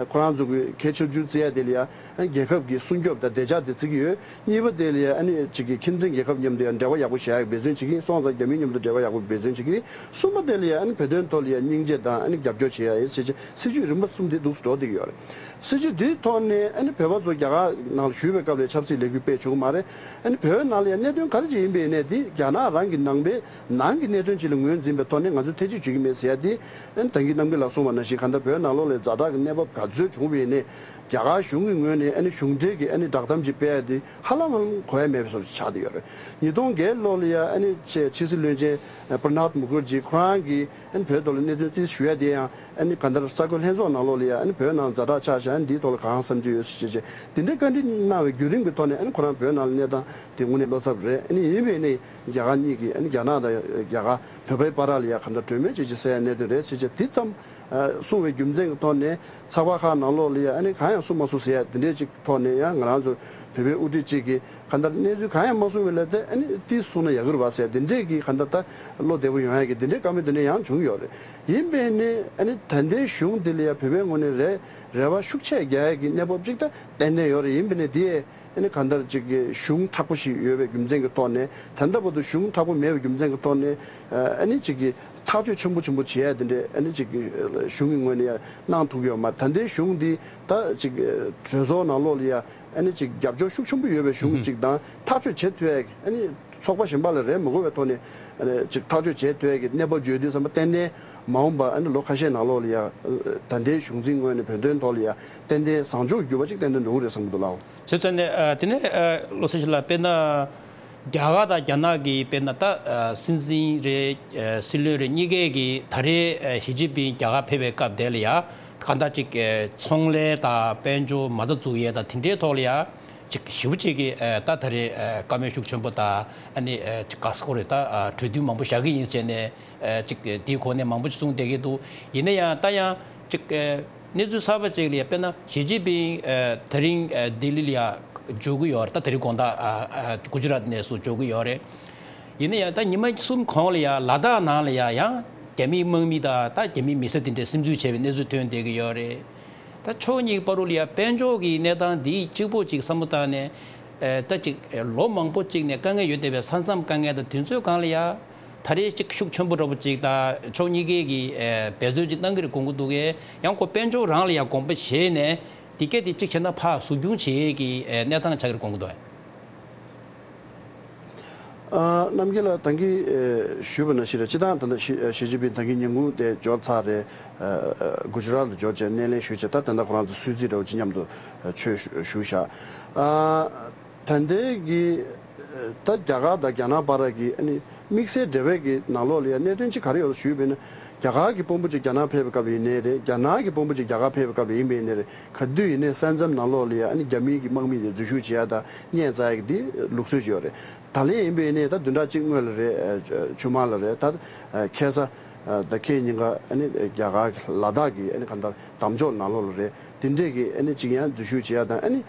ཁོ་རང་ཚོ་གི་གལ་ཆེ་རྒྱུ་བརྩི་ཡ་དེ་ལ་ཡ་ཨ་ནི་རྒྱལ་ཁབ་ཀྱི་སྲུང་སྐྱོབ་དང་བདེ་འཇགས་དེ་བརྩི་གི་ཡོད། གཉིས་པ་དེ་ལ་ཡ་ཨ་ནི་ཅིག་གི་ཁྱིམ་མཚེས་རྒྱལ་ཁབ་མཉམ་དུ་ཡ་འབྲེལ་བ་ཡག་པོ་བྱེད་ཡ་འབད་བརྩོན་བྱེད་ཀྱི་ཡིན། སོང་ཙང་རྒྱ་མི་མཉམ་དུ་འབྲེལ་བ་ཡག་པོ་འབད་བརྩོན་བྱེད་ཀྱི་ཡིན། གསུམ་པ་དེ་ལ་ཡ་ཨ་ནི་བོད་དོན་ཐོག་ལ་ཡ་སྙིང་རྗེ་དང་ཨ་ནི་རྒྱབ་སྐྱོར་བྱེད་ཡ་ཡིན་ཟེར་བྱས་སྲིད་ཇུས་རིམ་པ་གསུམ་དེ་འདུག་སེ་འགྲོ་བསྡད་ཀྱི་ཡོད་རེད། སྲིད་ཇུས་འདིའི་ཐོག་ནས་ཨ་ནི་བོད་པ་ཚོ་རྒྱ་གར་ནང་ལ་བཞུགས་པའི་སྐབས་ལ་ཆབ་སྲིད་ལས་འགུལ་སྤེལ་བྱུང་གི་མ་རེད། ཨ་ནི་བོད་ནང་ལ་ཡང་གནད་དོན་ག་རེ་ཅིག་ཡིན་པའི་གནས་དེ་རྒྱ་ནག་རང་གི་ནང་པའི་ནང་གི་གནད་དོན་ཅིག་ལ་ངོས་འཛིན་པའི་ཐོག་ནས་ང་ཚོས་ཐེ་ཇུས་བྱེད་ཀྱི་མེད་ཟེར་ཡ་དེ། ཨ་ནི་ད་གིན་རྣམ་རྒྱལ་ལགས་གསུངས་པ་ནང་བཞིན་གང་ལྟར་བོད་ནང་ལོགས་ལ་ཛ་དྲག་གི་གནས་བབ་ག་ཚོད་བྱུང་བའི་ནས་ རྒྱ་གར་གཞུང་གི་ངོས་ནས་ཨ་ནི་གཞུང་འབྲེལ་གྱི་ཨ་ནི་བསྒྲགས་གཏམ་ཅིག་སྤེལ་ཡ་དེ་ཧ་ལམ་ཧ་ལམ་གོ་ཡ་མེད་པའི་བཟོ་ཅིག་ཆགས་བསྡད་ཡོད་རེད། ཉིས་སྟོང་བརྒྱད་ལོ་ལ་ཡ་ཨ་ནི་ཆེས་ཕྱི་སྲིད་བློན་ཆེན་པྲ་ནབ་མུ་ཁར་ཇི་ཁོ་རང་གིས་ཨ་ནི་བོད་ཐོག་ལ་གནད་དོན་ཏོག་ཙམ་ཞུ་ཡ་དེ་ཡང་ཨ་ནི་གང་ལྟར་གསར་འགོད་ལྷན་ཚོགས་ནང་ལོགས་ལ་ཡ་ཨ་ནི་བོད་ནང་ཛ་དྲག་ཆགས་ཤག་ཨ་ནི་འདིའི་ཐོག་ལ་གང་བསམ་ཚུལ་ཡོད་ཟེར་བྱས་བྱས་དེ་འདྲའི་བཀའ་འདྲི་གནང་བའི་བརྒྱུད་རིམ་གྱི་ཐོག་ནས་ཨ་ནི་ཁོ་རང་བོད་ནང་ལ་གནས་སྟངས་དེ་དངོས་གནས་བློ་འཚབ་རེད། ཨ་ནི་ཡིན་པས་ནི་རྒྱ་གར་གཉིས་ཀྱིས་ཨ་ནི་རྒྱ་ནག་དང་རྒྱ་གར་བོད་པའི་བར་ལ་ཡ་གང་ལྟར་གྲོས་མོལ་བྱས་བྱས་ཟེར་ཡ་གནད་དོན་རེད་ཟེར་བྱས་དེ་ཙམ་གསུངས་པའི་རྒྱུ་མཚན་གྱི་ཐོག་ནས་ཚགས་པར་ཁག་ནང་ལོགས་ལ་ཡ་ཨ་ནི་གང་ཡང་གསུང་མ་གསུང་ཟེར་ཡ་དེ་འདྲས་ཅིག་ཐོག་ནས་ཡང་ང་རང་ཚོ་བོད་པའི་དབུ་ཁྲིད་ཅིག་གིས་གང་ལྟར་གནས་ཚུལ་གང་ཡང་མ་གསུངས་པའི་ལས་དེ་ཨ་ནི་ཏིས་གསུངས་ན་ཡག་གི་རེད་པ་ཟེར་དེ་འདྲས་ཀྱི་གང་ལྟར་ད་བློ་བདེ་པོ་ཡོང་ཡ་གི་དེ་འདྲས་བཀའ་མོལ་དེ་འདྲས་ཡང་བྱུང་ཡོད་རེད། ཡིན་པས་ནི་ཨ་ནི་ད་ལྟའི་གཞུང་འདི་ལ་ཡ་བོད་པའི་ངོས་ནས་རེ་རེ་བ་ཤུགས་ཆེ་རྒྱག་ཡ་གི་གནས་བབ་ཅིག་ད་ཏན་ཏན་ཡོད་རེད། ཡིན་པས་ནི་དེ་ཨ་ནི་གང་ལྟར་ཅིག་གཞུང་མཁྲེགས་པོ་ཞིག་ཡོད་པའི་རྒྱུ་མཚན་གྱི་ཐོག་ནས་ད་ལྟ་བར་དུ་གཞུང་མཁྲེགས་པོ་མེད་པའི་རྒྱུ་མཚན་གྱི་ཐོག་ནས་ཨ་ནི་ཅིག་གི་ཐག་གཅོད་ཆེན་པོ་ཆེན་པོ་བྱེད་ཡ་དེ་འདྲས་ཨ་ནི་ཅིག་གི་གཞུང་གི་ངོས་ནས་ཡ་གནང་ཐུབ་ཀྱི་ཡོད་མ་རེད། ད་ལྟའི་གཞུང་འདི་ད་ཅིག་གྲོས་ཚོགས་ནང་ལོགས་ལ་ཡ་ཨ་ནི་ཅིག་རྒྱབ་སྐྱོར་ཤུགས་ཆེན་པོ་ཡོད་པའི་གཞུང་ཅིག་དང་ཐག་གཅོད་བྱེད་ཐུབ་ཡ་ཨ་ནི་ཚོགས་པ་གཞན་པ་ལ་རེ་མི་དགོས་པའི་ཐོག་ནས་ཨ་ནི་ཅིག་ཐག་གཅོད་བྱེད་ཐུབ་ཡ་གི་གནས་བབ་བརྗོད་དུས་ཙམ་པ་ཏན་ཏན་མ་འོངས་པ་ཨ་ནི་ལོ་ཁ་ཤས་ནང་ལོགས་ལ་ཡ་ད་ལྟའི་གཞུང་འཛིན་ངོས་ནས་བོད་དོན་ཐོག་ལ་ཡ་ཏན་ཏན་བཟང་ཕྱོགས་འགྱུར་བ་ཅིག་ཏན་ཏན་འགྲོ་གི་རེད་བསམ་གྱི་འདུག་ལགས། བྱས་ཙང་ནས་ཨ་དེ་ནས་ཨ་བློ་གསལ་ཞིག་ལ་དཔེར་ན། རྒྱ་གར་དང་རྒྱ་ནག་གི་དཔེར་ན་ད་ཨ་སྲིད་འཛིན་རེད། ཨ་སྲིད་བློན་རེད། གཉིས་ཀས་ཀྱིས་ད་རེས་ཨ་ཞི་ཅིན་ཕིང་རྒྱ་གར་ཕེབས་པའི་སྐབས་དེ་ལ་ཡ་གང་ལྟར་ཅིག་ཨ་ཚོང་ལས་དང་དཔལ་འབྱོར་མ་རྩ་འཛུགས་ཡས་དང་དེ་འདྲའི་ཐོག་ལ་ཡ་ཅིག་ཞེ་པོ་ཅིག་གིས་ཨ་ད་ད་རེས་ཨ་བཀའ་མོལ་ཤུགས་ཆེན་པོ་དང་ཨ་ནི་ཨ་ཅིག་ག་རེ་ཟེར་དགོས་རེད། ད་ཨ་གྲོས་མཐུན་མང་པོ་བཞག་གི་ཡིན་ཟེར་ནས་ཨ་ཅིག་དེའི་གོ་གནས་མང་པོ་ཞིག་བཟུང་བསྡད་ཀྱི་འདུག་ཡིན་ན་ཡང་ད་ཡང་ཅིག་ཨ་གནས་ཚུལ་གསར་པ་ཅིག་ལ་ཡ་དཔེར་ན་ཞི་ཅིན་ཕིང་ཨ་དེ་རིང་ཨ་ལྡི་ལི་ལ་ཡ་འབྱོར་གྱི་ཡོད་རེད། ད་དེ་རིང་དགོང་དག་ཨ་ཨ་གུ་ཇི་རཱཏ་ནས་སུ་འབྱོར་གྱི་ཡོད་རེད། ཡིན་ན་ཡང་ད་ཉི་མ་གསུམ་གོང་ལ་ཡ་ལ་དྭགས་ནང་ལ་ཡ་ཡང་རྒྱ་མིའི་དམག་མི་དང་ད་རྒྱ་མིའི་མི་སེར་དེ་འདྲས་སིམ་འཛུལ་བྱས་པའི་གནས་ཚུལ་ཐོན་བསྡད་ཀྱི་ཡོད་རེད། ད་ཕྱོགས་གཉིས་ཀྱི་བར་དུ་ལ་ཡ་དཔལ་འབྱོར་གྱི་གནས་སྟངས་འདི་གཅིག་པོ་ཅིག་བསམ་བློ་བཏང་ནས་ཨ་ད་ཅིག་ལོ་མང་པོ་ཅིག་ནས་དཀའ་ངལ་ཡོད་བསྡད་པའི་ས་མཚམས་དཀའ་ངལ་དང་དུས་ཚོད་སྒང་ལ་ཡ། ད་རེས་གཅིག་ཤུགས་ཆེན་པོ་འདྲ་པོ་གཅིག་དང་ཕྱོགས་གཉིས་ཀའི་གི་ཨེ་འབད་བརྩོན་ཅིག་གནང་གི་རེད་དགོངས་ཀྱི་འདུག་གས། ཡང་ཁོ་དཔལ་འབྱོར་རང་ལ་ཡང་དགོངས་པ་བཞེས་ནས་འདི་སྐད་དེ་གཅིག་བྱས་ན་ཕར་ཟུར་རྒྱུག་བྱེད་ཀྱི་ཨེ་གནས་སྟངས་ཆགས་ཀྱི་རེད་དགོངས་ཀྱི་འདུག་གས། ཨ་རྣམ་རྒྱལ་ལགས་ད་གིན་ཨེ་ཞུས་པ་ནང་བཞིན་རེད། སྤྱིར་བཏང་ད་ལྟ་ཞི་ཞི་ཅིན་ཕིང་ད་གིན་ཉིན་གུང་དེ་འབྱོར་ཚར་རེད། ཨ་ཨ་གུ་ཇི་རཱཏ་ལ་འབྱོར་བྱས་སྣེ་ལེན་ཞུས་བྱས་ད་ད་ལྟ་ཁོ་རང་ཚོ་གསོལ་ཚིགས་འདྲ་པོ་ཅིག་མཉམ་དུ་ཨ་ཆོས་ཞུ་ཞུ་བཞག་ཨ། ད་ལྟའི་གི་ད་རྒྱ་གར་དང་རྒྱ་ནག་བར་གྱི་ཨ་ནི་དམིགས་བསལ་འབྲེལ་བའི་གི་ནང་ལོགས་ལ་ཡང་གནད་དོན་གཅིག་ག་རེ་ཡོད་ཞུས་པ་ཡིན་ན། རྒྱ་གར་གྱི་དཔོན་པོ་གཅིག་རྒྱ་ནག་ཕེབས་པའི་སྐབས་ཡིན་ནའི་རེད། རྒྱ་ནག་གི་དཔོན་པོ་གཅིག་རྒྱ་གར་ཕེབས་པའི་སྐབས་ཡིན་པ་ཡིན་ནའི་རེད། ག་དུས་ཡིན་ནའི་ས་མཚམས་ནང་ལོགས་ལ་ཡང་ཨ་ནི་རྒྱ་མིའི་གི་དམག་མི་དེ་འཛུལ་ཞུགས་བྱེད་ཡ་དང་བརྙས་བཅག་ཡ་གི་དེ་ལུགས་སྲོལ་ཅིག་ཡོད་རེད། ད་ལན་ཡིན་པ་ཡིན་ནའི་ད་བདུན་ཕྲག་གཅིག་སྔོན་ལ་རེད། ཆུ་དམར་ལ་རེད། ད་ཁ་སང་ད་ཁེ་ཉིན་ཀ་ཨ་ནི་རྒྱ་གར་གྱི་ལ་དྭགས་ཀྱི་ཨ་ནི་ག་འདྲ་དམ་འཇོག་ནང་ལོགས་ལ་རེད། དེ་འདྲས་ཀྱི་ཨ་ནི་གཅིག་ཡང་འཛུལ་ཞུགས་བྱེད་ཡ་དང་ཨ་ནི་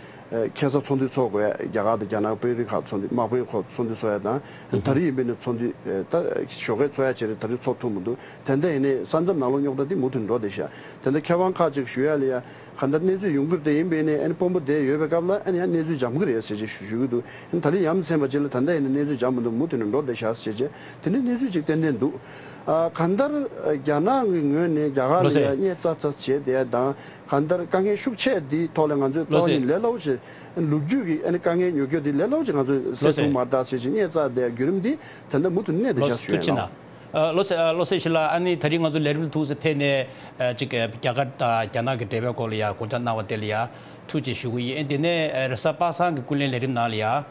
ཁ་སང་ཚོགས་འདུ་ཚོགས་དགོས་ཡ། རྒྱ་གར་དང་རྒྱ་ནག་དཔོན་རིགས་ཁག་ཚོགས་འདུ་དམག་དཔོན་ཁག་ཚོགས་འདུ་ཚོགས་ཡ་དང་ད་རེས་ཡིན་པས་ནི་ཚོགས་འདུ་ད་ཞོགས་ཀས་ཚོགས་ཡ་བྱས་རེད། ད་རེས་ཚོགས་ཐུབ་མི་འདུག་དེ་འདྲ་ཡིན་ནའི་ས་མཚམས་ནང་ལོགས་རྙོག་དྲ་འདི་མུ་མཐུད་འགྲོ་བསྡད་ཤག་དེ་འདྲ་མཁས་དབང་ཁག་ཅིག་ཞུ་ཡ་ལ་ཡ་ག་འདྲ་གནས་ཚུལ་ཡོང་གི་རེད། དེ་ཡིན་པས་ནི་ཨ་ནི་དཔོན་པོ་དེ་ཡོད་པའི་སྐབས་ལ་ཨ་ནི་ཡང་གནས་ཚུལ་འཇམ་གི་རེད་ཟེར་ཅིག་ཞུ་ཞུ་གི་འདུག་ཨ་ནི་ད་རེས་ཡ་མཚན་པ་ཅིག་ལ་ད་ལྟ་ཡིན་ན་གནས་ཚུལ་འཇམ་མི་འདུག་མུ་མཐུད་ནས་འགྲོ་བསྡད་ཤག་ཟེར་ཅིག་དེ་འདྲའི་གནས་ཚུལ་ཅིག་ཏན་ཏན་འདུག་ཨ་གང་ལྟར་རྒྱ་ནག་གི་ངོས་ནས་རྒྱ་གར་ལ་ཡ་བརྙས་བཙག་བཙག་བྱས་བསྡད་ཡ་དང་། གང་ལྟར་དཀའ་ངལ་ཤུགས་ཆེ་འདིའི་ཐོག་ལ་ང་ཚོས་ལྟོས་ནས་ལས་སླ་པོ་ཞིག་ལོ་རྒྱུས་ཀྱི་ཨ་ནི་དཀའ་ངལ་ཉོ་རྒྱུ་འདི་ལས་སླ་པོ་ཞིག་ང་ཚོས་སེལ་ཐུབ་མ་རེད་ཟེར་ཞིག་བརྙས་བཙག་དེ་བརྒྱུད་རིམ་འདི་ད་ལྟ་མུ་མཐུད་གནས་བསྡད་ཤག་ཞུ་ཡ་ལགས། ཨ་བློ་གསལ་ཨ་བློ་གསལ་ཞིག་ལ་ཨ་ནི་ད་རིང་ང་ཚོ་ལས་རིམ་ལ་ཐུགས་སུ་ཕེབས་ནས་ཨ་ཅིག་རྒྱ་གར་དང་རྒྱ་ནག་གི་འབྲེལ་བའི་སྐོར་ལ་ཡ་གོ་བརྡ་གནང་བ་དེ་ལ་ཡ་ཐུགས་རྗེ་ཞུ་གི་ཡིན། ཨ་དེ་ནས་རེས་གཟའ་པ་སངས་ཀྱི་ཀུན་གླེང་ལས་རིམ་ནང་ལ་ཡ།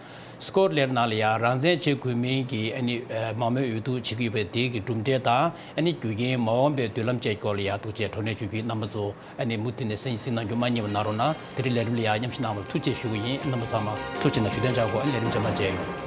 སི་ཀོཊ་ལེནཌ་ནང་ལ་ཡང་རང་བཙན་བཅས་དགོས་མིན་གྱི་ཨ་ནི་མང་མོས་འོས་བསྡུ་བྱེད་ཀྱི་ཡོད་པའི་དེའི་གི་གྲུབ་འབྲས་དང་ཨ་ནི་རྒྱུ་རྐྱེན་མ་འོངས་པའི་མདུན་ལམ་བཅས་སྐོར་ལ་ཡང་ཐུགས་རྗེ་བགྲོ་གླེང་ཞུ་རྒྱུ་ཡིན། རྣམ་པ་ཚོ་ཨ་ནི་མུ་མཐུད་ནས་གསན་གཟིགས་གནང་རྒྱུ་མ་བསྙེལ་བ་གནང་རོགས་གནང་། དེ་རིང་ལས་རིམ་ལ་ཡང་མཉམ་ཞུགས་གནང་བར་ཐུགས་རྗེ་ཞུ་གི་ཡིན། རྣམ་པ་ཚང་མ་ཐུགས་རྗེ་གནང་། བཞུགས་གདན་འཇགས་དགོས། ཨ་ནི་ལས་རིམ་རྗེས་མ་མཇལ་ཡོང་།